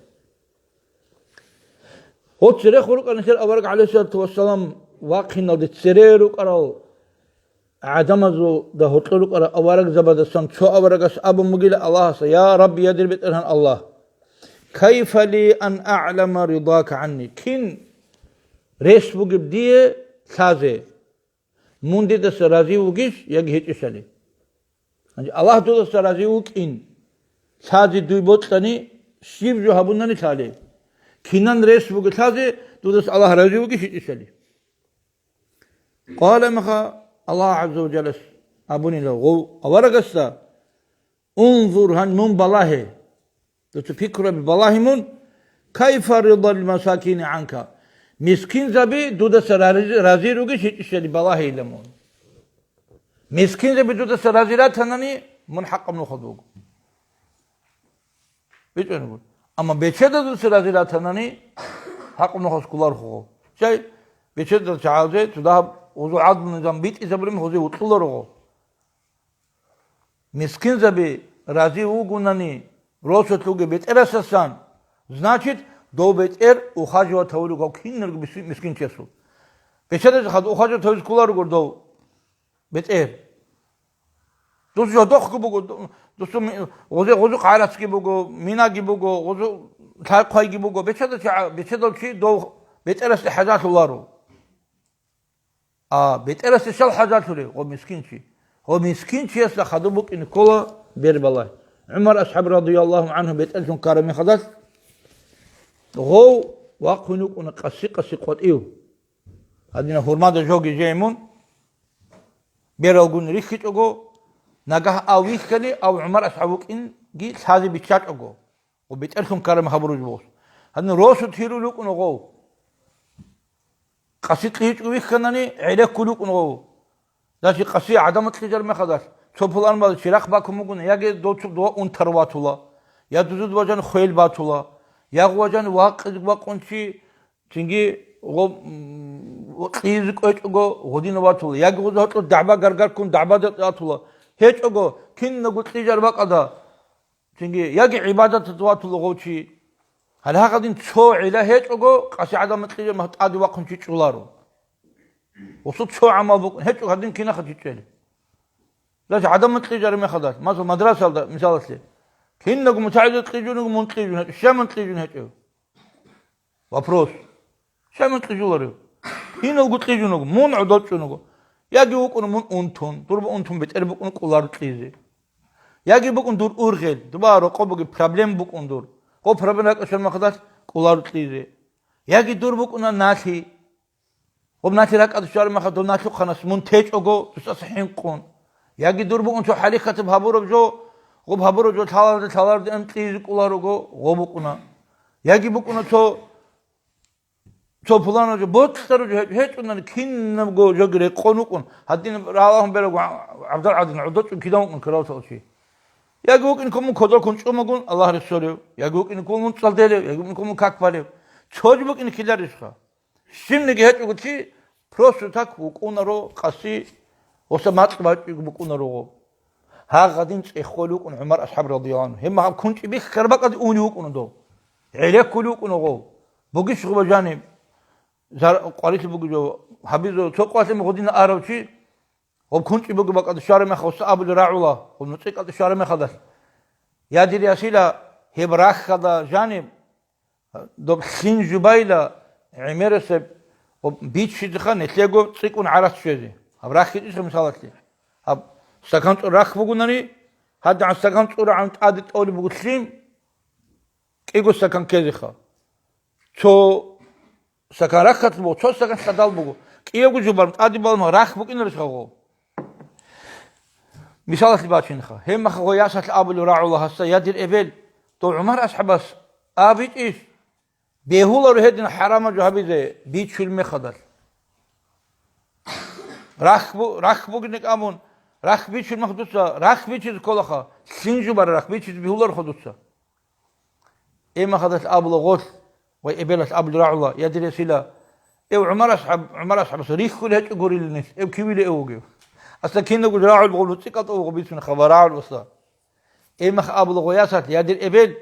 Гъо церехун рукӀана нилъер авараг, гӀалайгьиссалату вассалам, вахъиналде цере рукӀарал гӀадамазда гьоркьор рукӀарал аварагзабадасан цо аварагас абун бугила Аллагьасда: «Я Рабби, я дир БетӀергьан Аллагь, кайфа ли ан а'лама ридака гӀанни?» Кин рес бугеб дие лъазе, мун дидаса разив вугищ яги гьечӀищали? Гьанже Аллагь дудаса разив вукӀин лъазе дуе бокьани, щиб жо гьабунани лъалеб? Кинан рес бугеб лъазе, дудаса Аллагь разив вугищ гьечӀищали? Къала, меха Аллагь гӀазза ва жаллас абунила гъов аварагасда: «Унзур, гьан мун балагье». Дуца пикрураби балагье мун: «Кайфа ридал масакини гӀанка?» Мискинзаби дудаса рази-, рази ругищ гьечӀищали балагьейила мун. Мискинзаби дудаса рази ратанани, мун хӀакъаб нухалда вуго. БичӀчӀунеб. Амма бечедазулъе рази ратанани, хӀакъаб нухалъ кколарухъо. Щай? Бечедал чагӀазе цо дагьаб гъузул гӀадлу-низам битӀизабулеб гъузе вукьуларухъо. Мискинзаби рази вугунани, росулъ вугев бетӀерасасан, Значит, дов бетӀер ухаживать гьавулев гьав киналго мис-, мискинчиясул. Бечедаса хадуб ухаживать гьавизе кколарого дов бетӀер. Дус жодохъги буго, дусу ми-, гъозе-, гъозухъ гӀарацги буго, минаги буго, гъозу лъай-хъвайги буго. Бечедав чи, бечедав чи дов бетӀерасде хӀажалъуларо. А бетӀерасде щал хӀажалъулев? Гъо мискинчи. Гъо мискинчиясда хадуб букӀине ккола бербалай. ГӀумар асхӀаб радияллагьу гӀангьу бетӀерлъун ккараб мехалдалъ, гъов вахъун вукӀуна къаси-къаси къватӀив. Гьадинаб гьурмада жоги жей мун, бералгун рихьичӀого, нагагь ав вихьани, ав ГӀумар асхӀаб вукӀинги лъазе биччачӀого. Гъо бетӀерлъун ккараб мехалъ буруж бос. Гьадин росу тирул вукӀуна гъов. Къаси кьижичӀого вихьанани, гӀелеккун вукӀун гъов. Значит, къаси гӀадамал кьижар мехалдалъ, цо пуланбал чирахъ бакун бугони, яги дов цо дова унтар ватула, я дузуда вачӀан хвел батула, я гъо вачӀан вакъизе вакъун чи, цинги гъо, м, кьизе кӀвечӀого гъодина ватула, яги гъоза гьоркьор дагӀба гаргарккун дагӀбада ватула. ГьечӀого, кинабго кьижар бакӀалда, цинги яги гӀибадаталда ватула гъов чи. Гьале гьагъадин цо гӀилла гьечӀого, къаси гӀадамал кьижар мехалъ тӀаде вахъун чи чӀоларо. Гъосул цо гӀамал букӀун гьечӀого, гьадин кинаха чи чӀела? Дас гӀадамал кьижараб мехалдалъ, масала, мадрасалда, мисалалъе, кинабго мутагӀилил кьижун вуго, мун кьижун гьечӀо, щай мун кьижун гьечӀев? Вопрос. Щай мун кьижуларев? Киналго кьижун вуго, мун гӀодов чӀун вуго. Яги вукӀуна мун унтун, дур унтун бетӀер букӀуна кӀоларо кьизе. Яги букӀун дур ургъел, дуба рокъоб бугеб проблем букӀун дур. Гъо проблем ракӀалъан махадалъ кӀоларо кьизе. Яги дур букӀуна налъи. Гъоб налъи ракӀалде щвараб мехалъ дов налъухъанас мун течӀого, дусаса хӀинкъун. Яги дур букӀун цо хӀалихьатаб гьабураб жо, гъоб гьабураб жо лъаларда-лъаларда ан кьизе кӀоларого, гъо букӀуна. Яги букӀуна цо, цо пуланаб жо, боцӀараб жо гьечӀунани кинабго жоги рекъон вукӀун, гьадин рагьалахун берабго ГӀабдал гӀадин гӀодочӀун кидан вукӀун краваталъ чи. Яги вукӀинкъун мун кодолъун чӀумагун Аллагь рехсолев, яги вукӀинкъун мун цӀалделев, яги вукӀинкъун мун как балев. Цо жо букӀин ккеларищха? Щибниги гьечӀого чи просто так вукӀунаро къаси, гъоса макьу бачӀиго букӀунаро гъо. Гьагъадин цӀехолев вукӀун ГӀумар асхӀаб радияллагьу гӀангьу. Гьеб мехалъ кунчӀи бихьараб бакӀалде унев вукӀуна дов. ГӀелеккулев вукӀуна гъов. Бугищ гъуба жаниб? Зар-, къварилъи бугеб жо гьабизаб, цо къвалъи гъодина арав чи, гъоб кунчӀи бугеб бакӀалде щвараб мехалъ гъоса абулеб рагӀула, гъоб нуцӀикӀалде щвараб мехалдалъ. Я дир ясила, гьеб рахьалда жаниб, доб лъим жубайила гӀемерасеб биччидеха нилъего цӀикӀкӀун гӀарац щвезе. Гьаб рахьичӀищха мисалалъе? Гьаб стакан цӀур рахь бугунани, гьадигӀан стакан цӀурагӀан тӀаде тӀолеб буго лъим, кӀиго стакан ккезеха. Цо стакан рахьалъ буго, цо стакан лъадал буго. КӀиябго жубараб тӀаде баламха рахь букӀинарищха гъо? Мисалалъе бачинха. Гьеб мехалъ гъо ясалъ абулев рагӀула гьасда: «Я дир эбел, дов ГӀумар асхӀабас абичӀищ, бегьуларо гьедин хӀарамаб жо гьабизе, бичулеб мехалдалъ?» Рахь бу-, рахь бугинек абун, рахь бичулеб мехалъ дуца, рахь бичизе кколаха, лъим жубараб рахь бичизе бегьулароха дуца. Гьеб мехалдалъ абула гъолъ, ва эбелалъ абулеб рагӀула: «Я дир ясила, эв ГӀумар асхӀаб, ГӀумар асхӀабас рихьулеб гьечӀо гурилин нилъ, эв кивила эвгев?» Аста кинабго рагӀул буго, нуцӀикӀал тӀубуго бицунха ва рагӀул васла. Гьеб мехалъ абула гъо ясалъ: «Я дир эбел,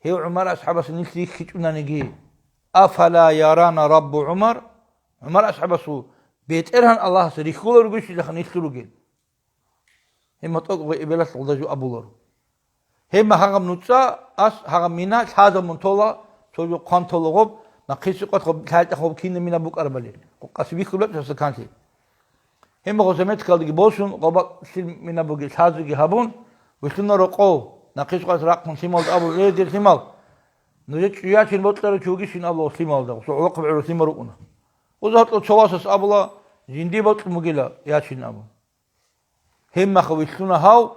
гьев ГӀумар асхӀабас нилъ рихьичӀунаниги, афала ярана раббу ГӀумар?» ГӀумар асхӀабасул БетӀергьан Аллагьас рихьулел ругищилаха нилъ ругел. Гьеб мехалъ тӀокӀаб гъой эбелалъ гъолда жо абуларо. Гьеб мехалъ гьагъаб нуцӀа, ас гьагъаб мина лъазабун тола, цо жо хъван тола гъоб, нахъисеб къватӀ гъоб лъайтӀа гъоб кинаб мина букӀарабали, къасибихьулеб цо стаканлъи. Гьеб мехалъ заметкалдеги босун, гъоб бакӀ лъил мина бугеб лъазеги гьабун, вилълъуна рокъов, нахъисеб къватӀ рахъун лъималда абун: «Гье, дир лъимал, нужер чӀужу ячин бокьарав чи вугищин?» абула лъималда, гъосул гӀолохъаб гӀураб лъимал рукӀуна. Гъоза гьоркьоб цо васас абула: «Жиндие бокьун бугила ячин», абун. Гьеб мехалъ вилълъуна гьав,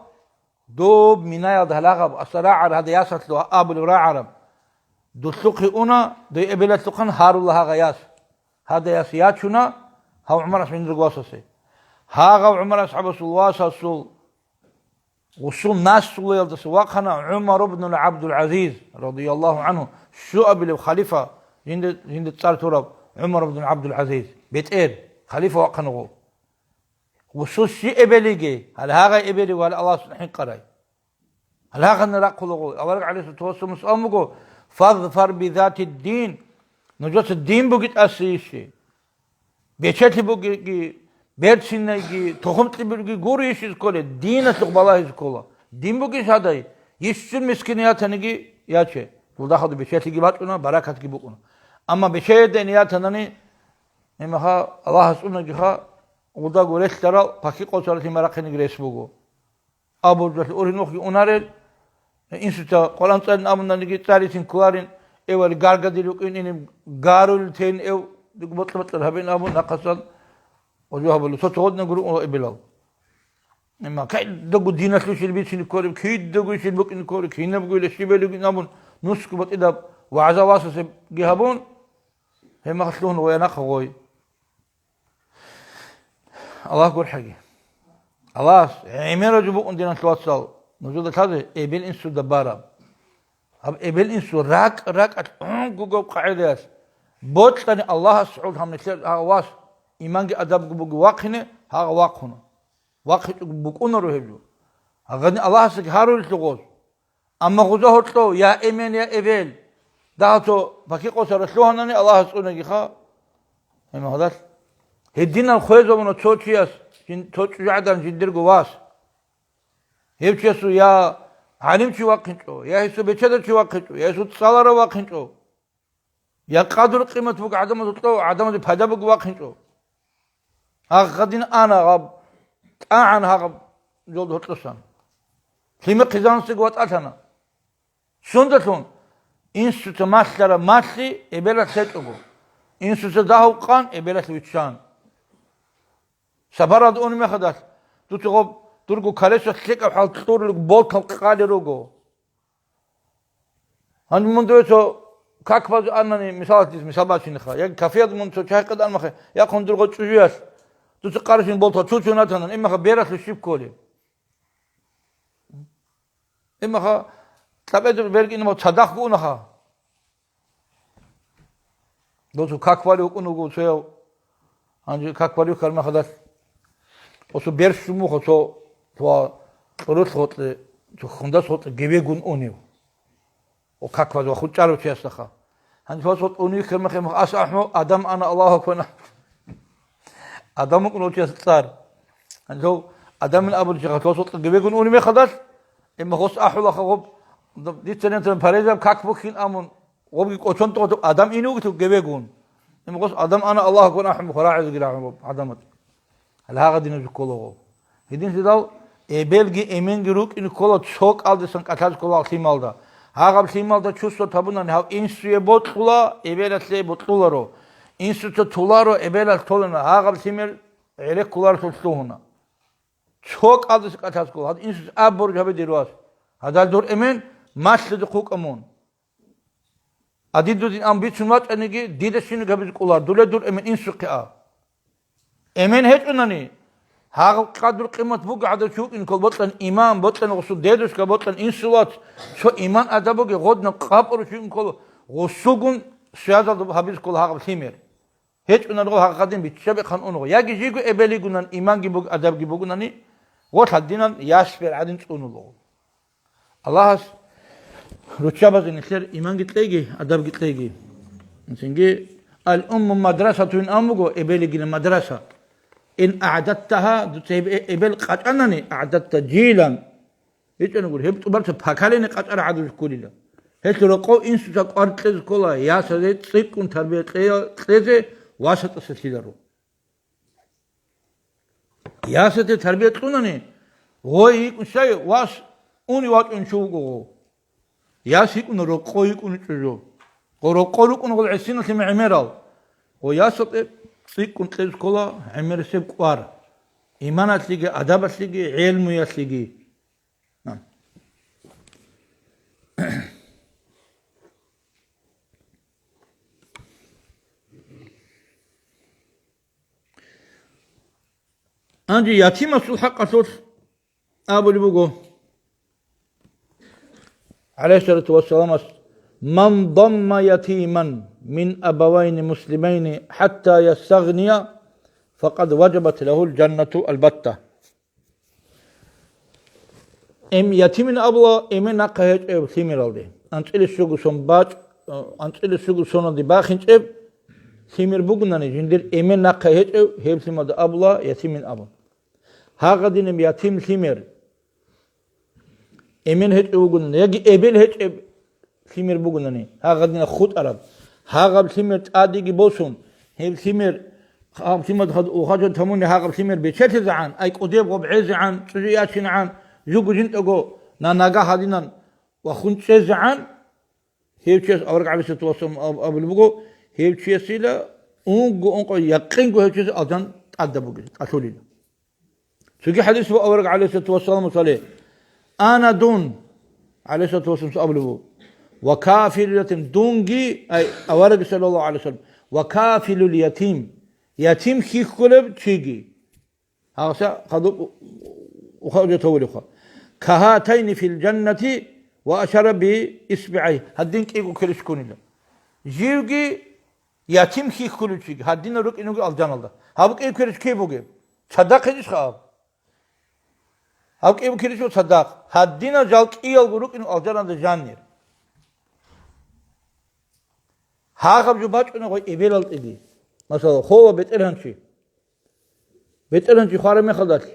доб минаялда гьалагъаб, аса рагӀар гьада ясалъул абулеб рагӀараб. Дулъухъе уна, дой эбелалъухъан гьарула гьагъа яс. Гьада яс ячуна гьав ГӀумар асхӀаб жиндирго васасе. Гьагъав ГӀумар асхӀабасул васасул гъусул наслуялдаса вахъана ГӀумар ибн ГӀабдул-ГӀазиз, радияллагьу гӀангьу, щуабилев халифа, жинда, жинда цӀар тураб ГӀумар ибн ГӀабдул-ГӀазиз, бетӀер, халифа вахъана гъо. Гъусул щи эбелиги, гьале гьагъай эбелиги, гьале Аллагьасул хӀинкъарай. Гьале гьагъанна рахъула гъо. Авараг гӀалайгьиссалату вассаламас абун буго: «Фазфар бизатиддин», нужеца дин буги тӀасейищи. Бечелъи бугеги, берцинайги, тухумцӀи бугеги гурищ кколе, диналъухъ балагьиз ккола. Дин бугищ гьадай, йищун мискин ятаниги яче. Дулдахъалда бечелъиги бачӀуна, баракатги букӀуна. Амма бечеяде ниятанани, гьимаха Аллагьас цӀунагиха, гъудаго релълъарал, пакки къосаралъи марахъиниги рес буго. Абуржалъ ургьин ухги унарел, инсуца Къуръан цӀалин абунаниги цӀалицин кколарин, эвали гаргадил рукӀин инин гарулел тейин эв, дигу бокьа-бокьа гьабин абун нахъасан гъужу гьабула. Цо-цо гъодна гурун ула эбелал. Имма кидаго диналъул щиб бицин кколеб, кидаго щиб букӀин кколеб, кинабго ила щиб белугин абун, нусго батӀидаб вагӀза васасебги гьабун, гьеб махалъ лъугьун вая нахъа гъой. Аллагь гурхӀаги. Аллагьас гӀемераб жо букӀун, диналъул вацал, нужеда лъазе эбел-инсуда бараб. Гьаб эбел-инсу ракӀ-ракӀалъ гӀунгугаб къагӀидаялъ бокьани, Аллагьас гӀур гьаб нилъер гьав вас иманги адабго буго вахъине, гьагъа вахъуна. ВахъичӀого букӀунаро гьеб жо. Гьагъадин Аллагьасдаги гьарулелъул гъоз. Амма гъуза гьоркьов, я эмен, я эбел, дагьа цо пакикъосара лъугьанани Аллагьас цӀунагиха. Гьемагьадал. Гьединал хвезабуна цо чияс, жин-, цо чӀужугӀадан жиндирго вас. Гьев чиясул я гӀалимчи вахъинчӀо, я гьесул бечеда чи вахъинчӀо, я гьесул цӀалара вахъинчӀо. Я къадру-къимат буго гӀадамазул кьо, гӀадамазе пайда буго вахъинчӀо. Агъадин ана гъаб, тӀагӀан гьагъаб жолда гьоркьосан. Лъимер хъизансиго ватӀалъана. Сундалъун? Инсуца малъараб малъи эбелалъ лъечӀого. Инсуца дагьав къан эбелалъ виччан. Сапаралда унеб мехалдалъ, дуца гъоб дурго колесо лъикӀаб хӀал кьурулеб болтал къали руго. Гьанже мун дуе цо как базе анани, мисалалъ, дис мисал бачинеха, яги кафеялда мун цо чай къадан махе, яхъун дурго чӀужуялъ, дуца къаршин болтал чучун ратанан, имаха бералъе щиб кколеб? Имаха кьабеда бергин мал цадахъ гунаха. Досу как вали вукӀун вуго цояв. Гьанже как вали вуккар махадалъ. Осу берш жумухъа цо, цо кьурулъ гъоркье, цо хундас гъоркье гевегун унев. О как ваз ва хучӀарав чиясдаха. Гьанже фас гъоркь унев вуккар махе мах ас ахӀму, Адам ана Аллагьу акбар. Адам вукӀун цияс цӀар. Гьанже Адамил абулчи гъатвас гъоркье гевегун унев мехадалъ, имма гъос ахӀулаха гъоб, дица нетан парезаб как бухьин амун. Гъобги кӀочон тӀокӀоб Адам ин вугелъул гевегун. Им гъос Адам ана Аллагьу акбар ахӀун бухъа рагӀизеги рагӀун гъоб гӀадамат. Гьале гьагъадинаб жо ккола гъоб. Гьединлъидал эбелги эменги рукӀине ккола цо кӀалдисан кӀалъаз ккола лъималда. Гьагъаб лъималда чувство табунани гьав инсуе бокьула, эбелалъе бокьуларо. Инсуца туларо, эбелалъ толана, гьагъаб лъимер гӀереккуларалъур лъугьуна. Цо кӀалдисан кӀалъаз ккола, гьад инсуца аб борги гьабе дир вас. Гьадал дур эмен малъизе хъукӀа мун. Адидудин ам бицун вачӀаниги, дида щиниг гьабизе кӀолар, дуре дур эмен инсухъе а. Эмен гьечӀунани, гьагъаб къадру-къимат буго гӀадав чи вукӀин ккол бокьан имам, бокьан гъусул дедушка, бокьан инсулац, цо иман адаб буги гъодна къапӀуру чи вукӀин ккол гъусулгун связал гьабизе ккол гьагъаб лъимер. ГьечӀунарго гьагъадин биччабихъан унгъо, яги жиго эбелигунан иманги буг-, адабги бугунани, гъо лъадинан ясбер гӀадин цӀунуло. Аллагьас руччабазе нилъер иманги кьеги, адабги кьеги. Цинги, «Ал-умму мадрасатун» ан буго, эбелигина мадраса. Ин агӀдаттаха, дуца гьеб э-, эбел къачӀанани, агӀдатта жилан. ГьечӀо гури, гьеб тӀубарца пакалине къачӀара гӀадулъ кколила. Гьелъ рокъов инсуца кӀвар кьезе ккола, ясазе цӀикӀкӀун тарбия кьея-, кьезе васатӀаса лъиларо. Ясаде тарбия кьунани, гъой йикӀун щай, вас уни вачӀун чу вуго гъо. Яс йикӀун рокъо йикӀун чӀужу. Гъо рокъо рукӀун гъол гӀисиналъе гӀемерал. Гъо ясатӀе цӀикӀкӀун кьезе ккола гӀемерисеб кӀвар. Иманалъеги, адабалъеги, гӀелмуялъеги. Гьанже ятимасул хӀакъалъулъ абулеб буго, гӀалайгьиссалату вассаламас: «Ман дамма ятиман мин абавайни муслимайни хӀатта ястагъния, факъад важабат лагьул жаннату албатта». Эм ятимин абула эмен нахъа гьечӀев лъимералде. анцӀила щуго сон бачӀ-, анцӀила щуго соналде бахинчӀеб лъимер бугунани, жиндир эмен нахъа гьечӀев, гьеб лъималда абула ятимин абун. Гьагъадинаб ятим лъимер, эмен гьечӀев вугунани, яги эбел гьечӀеб лъимер бугунани, гьагъадина хутӀараб, гьагъаб лъимер тӀадеги босун, гьеб лъимер, гьаб лъимад хад-, ухажал тамуни гьагъаб лъимер бечелъизегӀан, ай кӀудеб гъоб гӀезегӀан, чӀужу ячинегӀан, жуго жинтӀаго на нага гьадинан ва хун чӀезегӀан, гьев чияс авараг гӀалайгьиссалату вассалам аб-, абулеб буго, гьев чиясила унго-ункъо якъинго гьев чияс алжан тӀадаб бугеб, тӀалъулила. Цоги хӀадис буго авараг гӀалайгьиссалату вассаламас гьале: «Ана дун», гӀалайгьиссалату вассаламас абулеб буго, «ва кафилул ятим», дунги, ай, авараг саллаллагьу гӀалайгьи вассалам, «ва кафилул ятим», ятим хьихьулеб чиги. Гьалса хадуб ухаудетавулевха. «Кагьатайни фил жаннати», ва ашара би исбигӀай, гьадин кӀиго кверищ ккунила. Живги ятим хьихьулев чиги, гьадинал рукӀине вуго алжаналда. Гьаб кӀиго кверищ киб бугеб? Цадахъ гьечӀищха аб? Гьаб кӀиго кверищ цадахъ. Гьадинал жал кӀиялго рукӀине вуго алжаналда жанир. Гьагъаб жо бачӀуна гъой эбелалдеги. Масала, хола бетӀергьанчи. БетӀергьанчи хвараб мехалдалъ,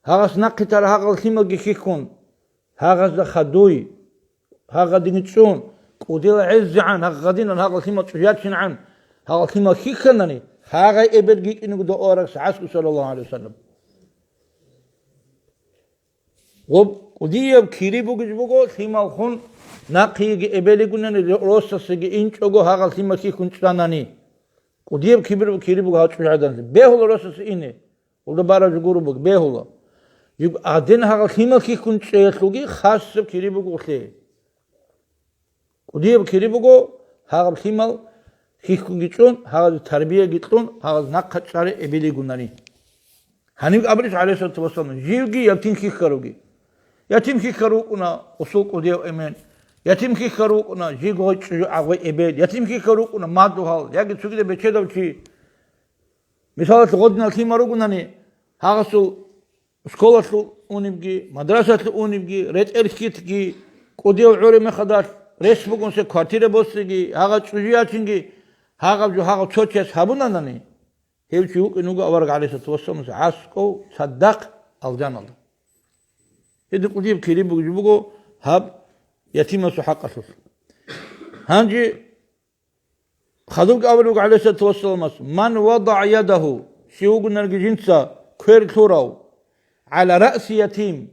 гьагъас нахъе тара гьагъал лъималги хьихьун, гьагъазда хадуй, гьагъадинги чӀун, кӀудиял гӀезегӀан, гьагъадинан гьагъал лъимал чӀужу ячинегӀан, гьагъал лъимал хьихьанани, гьагъай эбелги йикӀинего доараг сагӀасго, саллаллагьу гӀалайгьи вассалам. Гъоб кӀудияб кири бугеб буго, лъималхун нахъеги эбелигунани росасеги инчӀого гьагъал лъимал хьихьун чӀанани. КӀудияб кибир-, кири буго гьал чӀужугӀаданлъи. Бегьула росасе ине. Улда бараб жо гуро буго, бегьула. Жиб гьадин гьагъал лъимал хьихьун чӀеялъулги хасаб кири буго улъе. КӀудияб кири буго, гьагъаб лъимал хьихьунги чӀун, гьагъазе тарбияги кьун, гьагъаз нахъа чӀаре эбелигунани. Гьаниб абулеб гӀалайгьиссалату вассалам, живги ятим хьихьаруги. Ятим хьихьарав вукӀуна усул кӀудияв эмен, ятим хьихьарав вукӀуна жиго гъой чӀужу гӀагъой эбел, ятим хьихьарав вукӀуна мадугьал яги цогидаб бечедав чи. Мисалалъе, гъодинал лъимал ругунани, гьагъасул школалъул унебги, мадрасалъул унебги, ретӀел хьитги, кӀудияв гӀураб мехалдалъ рес бугунсе квартира босиги, гьагъа чӀужу ячинги, гьагъаб жо гьагъав цо чияс гьабунанани, гьев чи вукӀин вуго авараг гӀалайгьиссалату вассаламас аскӀов цадахъ алжаналда. Гьедин кӀудияб кири бугеб жо буго гьаб ятимасул хӀакъалъулъ. Гьанже хадубги абулеб буго гӀалайгьиссалату вассаламас: «Ман вадагӀа ядагьу», щив вугонариги жинца квер лъурав, «гӀала раъси ятим»,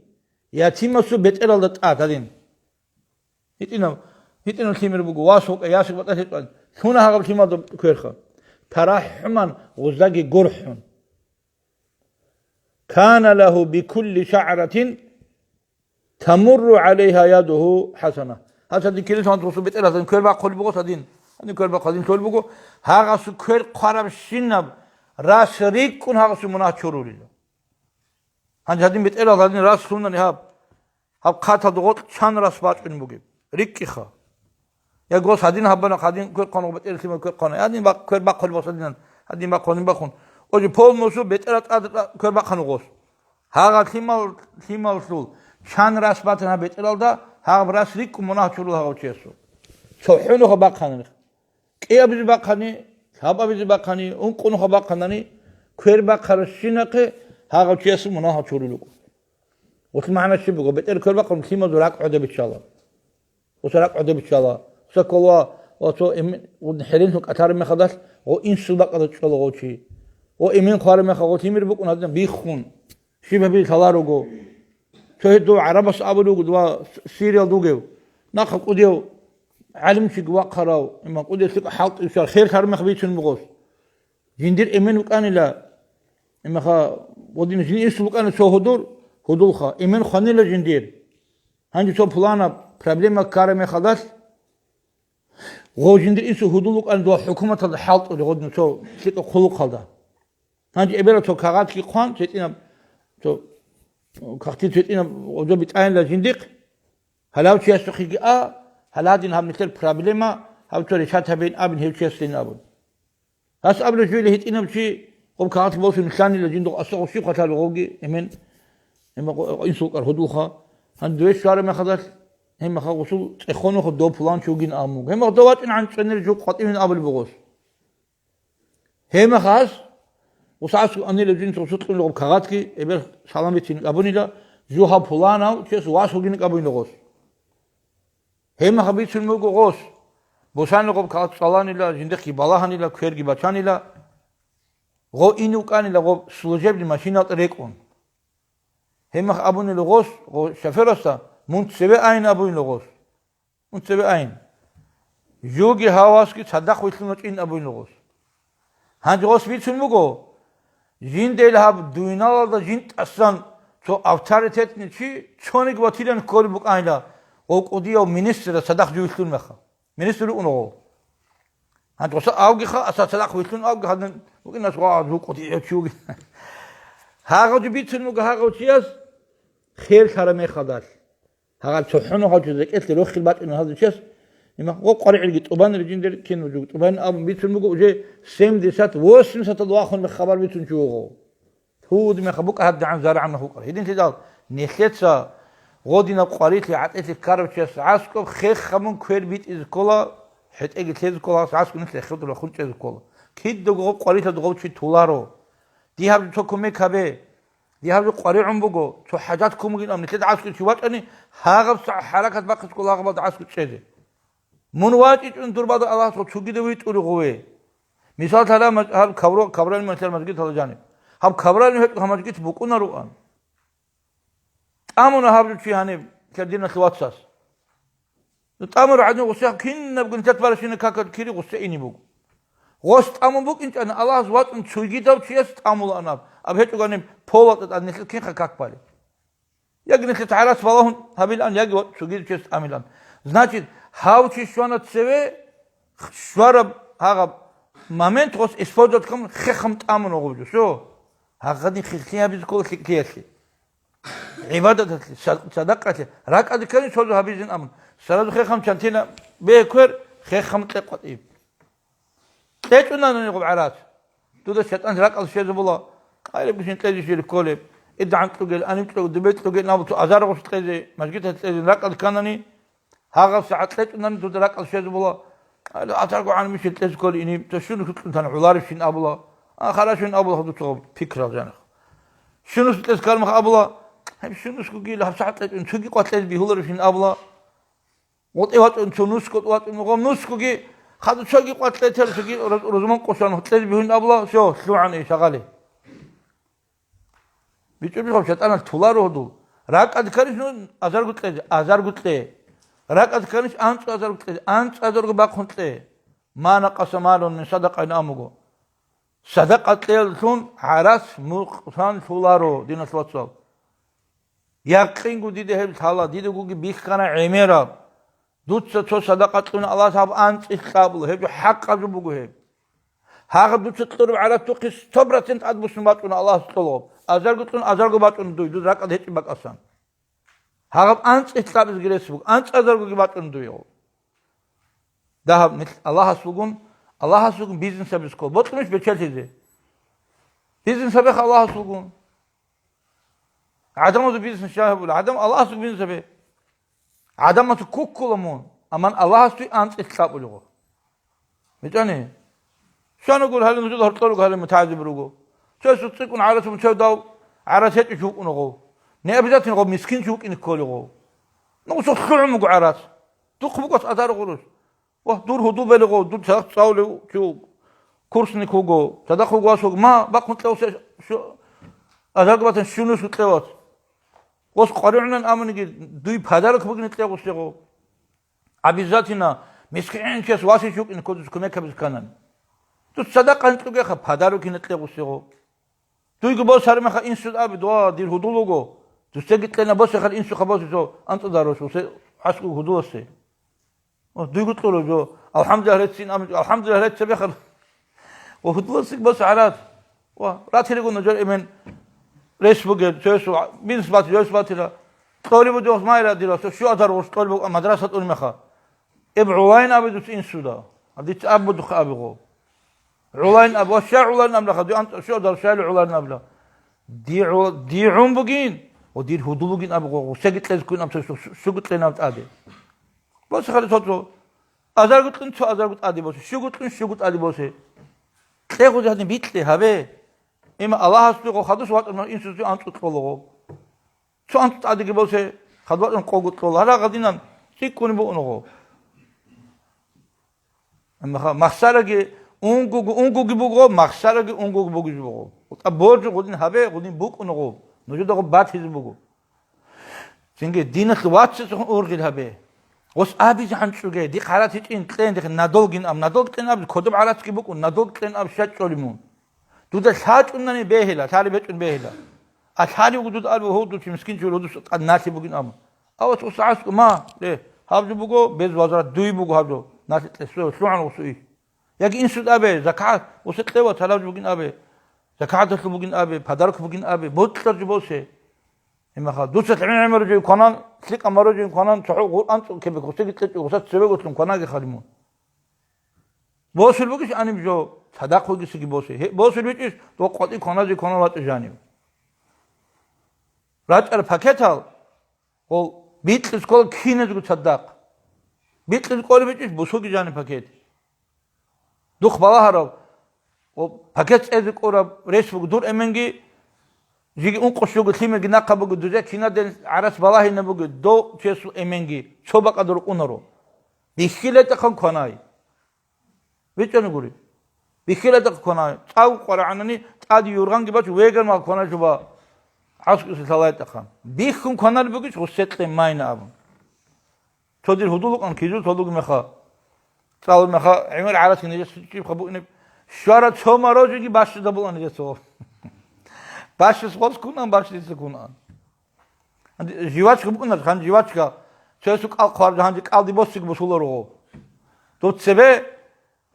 ятимасул бетӀералда тӀад гьадин. ГьитӀинаб, гьитӀинаб лъимер буго, вас вукӀа, ясик батӀалъи тӀад, лъуна гьагъаб лъималда кверха. «ТарахӀуман», гъуздаги гурхӀун. «Кана лагьу бикулли шагӀратин тамурру гӀалайгьа ядугьу хӀасана». Гьас гьадин килилъун гьанже гъосул бетӀералъан квер бахъулеб буго гьадин. Гьадин квер бахъ-, гьадин лъолеб буго. Гьагъасул квер хъварабщинаб рас рикӀкӀун гьагъасул мунагь чурулила. Гьанже гьадин бетӀерал гьадин рас лъунани гьаб. Гьаб хъаталда гъоркь чан рас бачӀун бугеб? РикӀкӀиха. Я гъос гьадин гьабана, гьадин квер хъвана, бетӀералъимал квер хъвана. Гьадин бахъ-, квер бахъулеб гъос гьадинан. Гьадин бахъ, гьадин бахъун. Оже полностью бетӀерал тӀад квер бахъана гъос. Гьагъа лъимал, лъималлъул чан рас батана гьаб бетӀералда, гьагъаб рас рикӀкӀун мунагь чурул гьагъав чиясул. ЦохӀонухъа бахъанани, кӀиабизе бахъани, лъабабизе бахъани, ункъонухъа бахъанани, квер бахъаращинахъе гьагъав чиясул мунагь чурулел руго. Гъулъ магӀна щиб буго? БетӀер квер бахъун лъимазул ракӀ гӀодобиччала. Гъуса ракӀ гӀодобиччала. Гъуса ккола ва цо эмен, гъудин хӀеренлъун кӀалъараб мехалдалъ, гъо инсул бакӀалда чӀола гъо чи. Гъо эмен хъвараб мехалъ, гъо лъимер букӀун гьадин биххун. Щиб гьабил лъаларуго? Цо гьедул гӀарабас абулев вуго, дова Сириялда вугев, нахъа кӀудияв гӀалимчиги вахъарав, иман кӀудияв лъикӀа хӀалтӀи виччарав, хер лъараб мех бицун бугос. Жиндир эмен вукӀанила, имаха, гъодин жин инсул вукӀана цо гьудур, гьудулха, эмен хванила жиндир. Гьанже цо пуланаб проблема ккараб мехалдалъ, гъо жиндир инсул гьудул вукӀана дова хӀукуматалда хӀалтӀулев гъодин цо лъикӀа хъулухъалда. Гьанже эбела цо кагъатги хъван, цетӀинаб цо кагъти цетӀинаб гъодо битӀайила жиндихъ, гьалав чиясухъеги а, гьаладин гьаб нилъер проблема, гьаб цо решат гьабейин абин гьев чиясдейин абун. Гьас абула жуйла гьитӀинаб чи, гъоб кагъат босун лъанила жиндухъ асухъ щиб хъалъал гъоги, эмен, эмен инсул кӀар гьудулха. Гьанже дуе щвараб мехалдалъ, Гьебмехалъ гъусул цӀехонухъ дов пуланчи вугин абун буго. Гьебмехалъ дов вачӀинегӀан цӀвенир жо къватӀивин абулеб буго гъос. Гьебмехалъ гъусул анилев жинца гъусул кьун ругъаб кагъатги, эбел салам бицин абунила, жо гьав пуланав чияс вас вугин абунила гъос. Гьебмехалъ бицун буго гъос, бусанил гъоб кагъат цӀаланила, жиндихъги балагьанила, кверги бачанила, гъо ин вукӀанила гъоб служебный машиналда рекӀун. Гьебмехалъ абунила гъос, гъо шоферасда, мун цеве айин абунила гъос. Мун цеве айин. Жоги гьавасги цадахъ вилълъун вачӀин абунила гъос. Гьанже гъос бицун буго, жиндел гьаб дуйналалда жинтӀасан цо авторитетный чи цониги ватилан кколеб букӀанила, гъов кӀудияв министрас цадахъ жо вилълъун мехалъ. Министр вукӀун гъов. Гьанже гъоса авгиха, аса цадахъ вилълъун авги гьадин вукӀинас ва жо кӀудияв чи вугин. Гьагъав жо бицун буго гьагъав чияс херлъараб мехалдалъ. Гьагъаб цохӀо нухалъ жо рекӀелъе рохел бачӀунеб гьазул чияс, имахъ гъо къваригӀелги тӀубанила жиндир кин вуго, тӀубанин абун бицун буго, уже семьдесят, восемьдесят вахун хабар бицун чи вуго. Гьуд меха букӀа гьадигӀан зарагӀан нух вукӀар. Гьединлъидал нилъеца гъодинаб къварилъи гӀатӀилъи ккарав чияс гӀаскӀоб хехабун квер битӀизе ккола, хӀетӀеги лъезе ккола, гьас гӀаскӀоб нилъ рехилдур рахун чӀезе ккола. Кидаго гъоб къварилъад гъов чи толаро. Дие гьаб жо цо кумек гьабе. Дие гьаб жо къваригӀун буго, цо хӀажат ккун бугин абун, нилъеда гӀаскӀор чи вачӀани, гьагъаб цо хӀаракат бахъизе ккола гьагъабалда гӀаскӀор чӀезе. Мун вачӀичӀун дур бадал Аллагьасул цогидав витӀулев гъове. Мисал лъала маж-, гьаб кавро-, кавралин мажгиталда жаниб. Гьаб кавралин гьечӀо гьаб мажгит букӀунароан. ТӀамуна гьаб жо чи гьаниб, кер диналъ вацас. ТӀамура гӀадин гъуссе кинабго нилъер баращина какал кири гъуссе ине буго. Гъос тӀамун букӀинчӀани, Аллагьас вацӀун цугидав чияс тӀамулаан аб. Аб гьечӀо гьаниб полатӀа тӀад нилъер кинха как балеб? Яги нилъер гӀарац балагьун гьабилаан, яги ва-, цугидав чияс тӀамилаан. Значит, гьав чи щвана цеве, щвараб гьагъаб момент гъос использовать ккун хехам тӀамун гъубжу. Всё. Гьагъадин хихлъи гьабизе ккола лъикӀлъиялъе. ГӀибадаталъе, са-, садакъалъе, ракӀалде ккани цо-цо гьабизин абун, саразухъе хъам чантина бегь квер, хехъ хъам кьекъватӀиб. КьечӀунани гъуб гӀарац. Дуда шайтӀан ракӀал щезабула, къайрабгицин кьезе щвели кколеб, идгӀан кьугел, анив кьугел, дубе кьугел, наб цо азар гъус кьезе, мажгиталъ кьезе ракӀалде кканани, гьагъаб сагӀат кьечӀунани дуда ракӀал щезабула, гьале, атарго гӀанамишин кьезе кколи иниб, цо щунус кьун тан гӀоларебщин абула, а, харашвин абула гьадуцаго пикрал жаних. Щунус кьезе ккармах абула, гьеб щунусгоги гьаб сагӀат кьечӀун цоги къват кьезе бигьуларебщин абула, гъотӀе вачӀун цо нусго вачӀун гъом нусгоги, хадуцаги къват кьетел цоги раз-, рузман къосун кьезе бигьун абула, всё, лъугӀан иш гьагъали. БичӀчӀубихъав шайтӀаналъ туларо гьудул. РакӀалде кканищ нун азарго кьезе, азарго кье. РакӀалде кканищ анцӀго азарго кьезе, анцӀго азарго бахъун кье. Ма накъаса малун мин садакъа ин амуго. Садакъа кьеялъун гӀарац мукъсан лъуларо, диналъ вацал. Якъинго дида гьеб лъала, дидагоги бихьана гӀемераб. Дуца цо садакъа кьуна Аллагьас гьаб анцӀила кьабула, гьеб жо хӀакъаб жо буго гьеб. Гьагъаб дуца кьураб гӀарац духъе сто процент тӀадбуссун бачӀуна Аллагьас кьолгъаб. Азарго кьун, азарго бачӀуна дуй, дуз ракӀад гьечӀеб бакӀасан. Гьагъаб анцӀила кьабизги рес буго, анцӀазаргоги бачӀуна дуй гьав. Дагьаб нилъ Аллагьас вугун, Аллагьас вугун бизнес гьабиз ккола. Бокьунищ бечелъизе? Бизнес гьабеха Аллагьас вугун. ГӀадамазул бизнес щай гьабула? ГӀадам Аллагьасул бизнес гьабе. ГӀадамасул куккула мун, амма Аллагьасул анцӀила кьабулего. БичӀани? Щвана гур гьале нужул гьоркьор руго гьале мутагӀазиб руго. Цо цӀикӀкӀун гӀарац мун цо дав гӀарац гьечӀев чи вукӀунаго. Не обязательно гъов мискин чи вукӀине кколего. Ну, цо лъугӀун буго гӀарац. Духъ буго азар гъурус. Ва дур гьудул белего, дур цадахъ цӀалулев чи вуго, курсник вуго, цадахъ вуго вас вуго, ма, бахъун кьев се-, шу-, азарго батан щунус вукьев вас. Гъос къваригӀунан аманиги, дуй подарок бугин кьев гъусего. Обязательно мискинчияс васич вукӀин кодус кумек гьабиз кканан. Дуц садакъа гьанкьугеха, подарок гьина кьев гъусего. Дуйго босараб мехалъ инсуда абе, дуа, дир гьудул вуго. Дусеги кьена босехъал инсухъа босесо анцӀазарус, усе гӀаскӀуг гьудуласе. О, дуйго кьуро жо. АлхӀамдулиллагь реццин, ам-, алхӀамдулиллагь реццабехъал. О, гьудуласеги бос гӀарад. О, ратиригун нужер эмен рес бугел, цоясул бинс бати, жойс батира. Кьолеб буго майра дила, со щуазар гъуш кьолеб буго мадраса тӀун меха. Эб гӀулайн абе дуц инсуда. Дица аб будухъ абигъо. ГӀулайн аб, ва щай гӀулайн аб лаха, дуй анцӀ щуазар щайли гӀулайн аб ла. Ди гӀу-, ди гӀун бугин, Гъо, дир гьудулугин аб, гъо, гъусеги кьезкуин аб, цо щу-, щугу кьенав тӀаде. Босе хали цо-цо. Азарго кьун цо азарго тӀаде босе, щугу кьун щугу тӀаде босе. Кье гъузи гьадин бикье гьабе. Има Аллагьасде гъо хадус ватӀун инсусе анцӀу кьолаго. Цо анцӀу тӀадеги босе, хадватӀун къого кьола. Гьарагъадинан цӀикӀкӀуни бугӀун гъо. Амма ха-, махсараги унгуги, унгуги буго, махсараги унгуги бугизе буго. ТӀа боржу гъудин гьабе, гъудин букӀун гъо. Нужеда гъо батизе буго. Цинги диналъ вацасухъун ургъел гьабе. Гъос абизе гьанчӀуге, дихъ гьарат гьечӀин, кьен, дихъ надолгин аб, надолг кьен аб, кодоб гьаратги букӀун, надолг кьен аб щачӀолимун. Дуда лъачӀунани бегьила, лъалеб гьечӀун бегьила. А лъалев вуго дуда абу, гьов дур чи мискин чи вур, гьудус тӀад налъи бугин абу. Авас гъос гӀаскӀу, ма, ле, гьаб жо буго, без возврат дуй буго гьаб жо, налъи кьесо, лъугӀан гъусу их. Яги инсуд абе, закагӀат, гъусе кьева, талаб жо бугин абе, закагӀаталъул бугин абе, подарок бугин абе, бокьар жо босе. Имаха, дуца лъимер-гӀемер жо кванан, лъикӀа маро жо кванан, цохӀо гъур анцӀу кебе гъусеги кьечӀо, гъуса цевеготлъун кванаги халимун. Босулеб бугищ гьаниб жо, цадахъ вугесиги босе. Гьеб босулеб бичӀищ, дов къватӀи кваназе кванал вачӀа жанив. РачӀараб пакетал, гъол, бикьиз ккола киназго цадахъ. Бикьиз кколеб бичӀищ, бусуги жаниб пакет. Духъ балагьарав, гъол, пакет цӀезе кӀураб рес буго дур эменги, жиги ункъо щуго лъимерги нахъа буго, дузе кинаден гӀарац балагьина буго, дов чесул эменги, цо бакӀалда рукӀунаро. Бихьилетахъан кванай. БичӀани гури. Бихьиладахъ квана, цӀакъ къварагӀанани, тӀаде юргъанги бачӀ, веган мал квана жуба. ГӀаскӀуси лъалайтӀахъан. Бихьун кванар бугищ, гъуссекье майна абун. Цо дир гьудулукъан кизу толуг меха. ЦӀалу меха, гӀемер гӀарасги нижес чӀибха буинеб. Щвара цо морожеги бащадабулан нижесо. Бащис гъос кунан, бащдица кунан. Гьанже жвачка букӀунар, гьанже жвачка. Цоясул кӀал хъвараб, гьанже кӀалди босиги босуларо. Дов цебе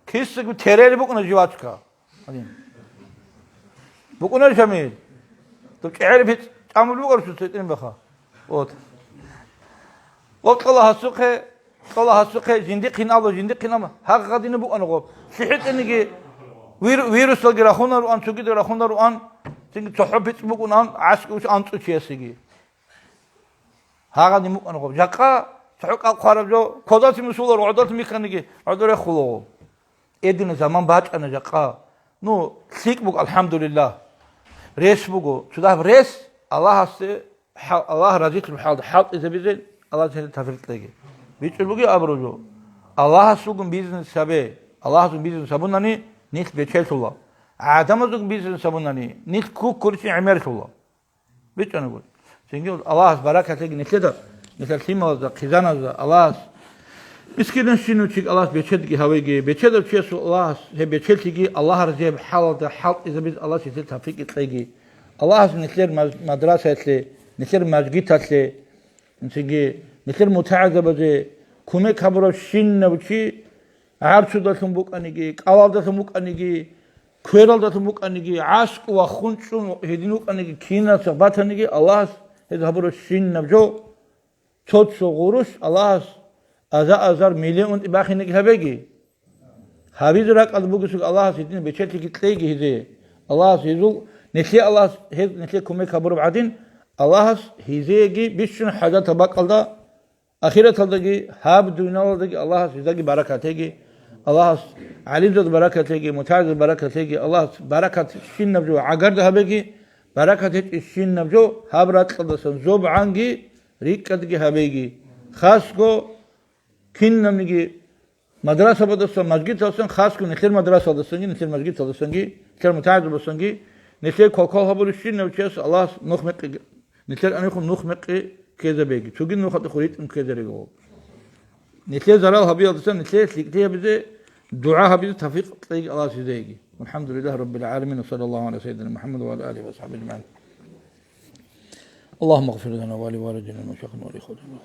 кисаго терери букӀуна жвачка. Гьадин. БукӀуна, Шамил? Дов чӀегӀери пицӀ чӀамул букӀарав цо цетӀин баха. Вот. Къокъала гьасухъе КӀола гьасухъе жиндихъин абу, жиндихъин абу, гьагъадина букӀана гъоб. ЛъихӀитӀиниги вир-, вирусалги рахунаруан, цогидал рахунаруан, цинги цохӀо бицӀ букӀунан, гӀаскӀуш анцӀу чиясеги. Гьагъадин букӀана гъоб. Жакъа цохӀо кӀал хъвараб жо, кодацин мусуларо, гӀодалъ миханиги, гӀодо рехулаго. Эдина заман бачӀана жакъа. Ну, лъикӀ буго, алхӀамдулиллагь. Рес буго. Цо дагьаб рес Аллагьасде хӀал-, Аллагь разилъулеб хӀалда хӀалтӀизабизе Аллагьас гьелда тавфикъ кьеги. БичӀчӀулеб бугеб абураб жо? Аллагьасулгун бизнес гьабе. Аллагьасулгун бизнес гьабунани, нилъ бечелъула. ГӀадамазулгун бизнес гьабунани, нилъ куккуричи гӀемерлъула. БичӀчӀана гури. Цинги Аллагьас баракат лъеги нилъеда, нилъер лъималазда, хъизаназда Аллагьас. Мискинав щинав чиги Аллагьас бечедги гьавеги, бечедав чиясул Аллагьас гьеб бечелъиги, Аллагь разияб хӀалалда хӀалтӀизабиз Аллагьас гьесие тавфикъ кьеги. Аллагьас нилъер маз-, мадрасаялъе, нилъер мажгиталъе, цинги нилъер мутагӀилзабазе кумек гьабурав щинав чи, гӀарцудалъун букӀаниги, кӀалалдалъун букӀаниги, квералдалъун букӀаниги, гӀаскӀу вахун чӀун гьедин вукӀаниги, киналса батаниги, Аллагьас гьез гьабурав щинаб жо, цо-цо гъурущ Аллагьас аза-азар миллион тӀибахинеги гьабеги. Гьабизе ракӀалда бугесулги Аллагьас гьедин бечелъиги кьейги гьезие. Аллагьас гьезул, нилъе Аллагьас гьез нилъе кумек гьабураб гӀадин, Аллагьас гьезиеги бищун хӀажатаб бакӀалда, ахираталдаги, гьаб дуниялалдаги Аллагьас гьездаги баракат лъеги, Аллагьас гӀалимзаде баракат лъеги, мутагӀилзаде баракат лъеги, Аллагьас баракат щинаб жо гӀагарда гьабеги, баракат гьечӀеб щинаб жо гьаб ракьалдасан зоб гӀанги, рикӀкӀадги гьабеги. Хасго кинабниги мадрасабадасан, мажгиталдасан, хасго нилъер мадрасалдасанги, нилъер мажгиталдасанги, нилъер мутагӀилзабасанги, нилъее квалквал гьабулев щинав чияс Аллагьас нух мекъи, нилъер анихъун нух мекъи ккезабеги, цоги нух гьатӀихъе ритӀун ккезареги. Нилъее зарал гьабиялдасан нилъее лъикӀлъи гьабизе, дугӀа гьабизе тавфикъ кьеги Аллагьас гьезиеги. ВалхӀамдулиллагьи раббил гӀаламин, ва саллаллагьу гӀала сайидина МухӀаммад ва гӀала алигьи ва асхӀабигьи ажмагӀин. اللهم اغفر لنا ولوالدينا ولمشايخنا ولإخواننا.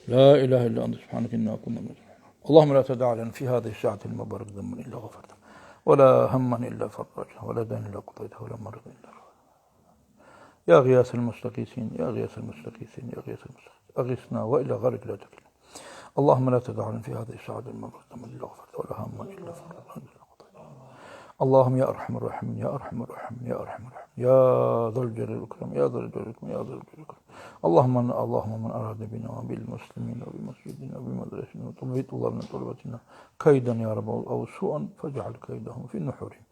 لا إله إلا أنت سبحانك إنا كنا من الظالمين. اللهم لا تدع لنا في هذه الساعة المباركة ذنبا إلا غفرته، ولا هما إلا فرجته، ولا دينا إلا قضيته، ولا مريضا إلا شفيته. يا غياث المستغيثين، يا غياث المستغيثين، يا غياث المستغيثين، أغثنا وإلى غيرك لا تكلنا. اللهم لا تدع لنا في هذه الساعة المباركة ذنبا إلا غفرته، ولا هما إلا فرجته، ولا دينا إلا قضيته. اللهم يا أرحم الراحمين، يا أرحم الراحمين، يا أرحم الراحمين. يا ذا الجلال والإكرام، يا ذا الجلال والإكرام، يا ذا الجلال والإكرام. اللهم، اللهم من أراد بنا وبالمسلمين وبمسجدنا وبمدرستنا وبطلابنا وطلباتنا كيدا يا رب أو سوءا فاجعل كيدهم في نحورهم.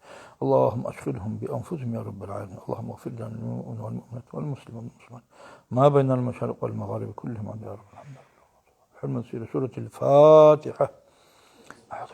اللهم أشغلهم بأنفسهم يا رب العالمين. اللهم اغفر لنا المؤمنين والمؤمنات والمسلمين والمسلمات ما بين المشارق والمغارب كلهم يا رب العالمين. بحرمة سورة الفاتحة. أعوذ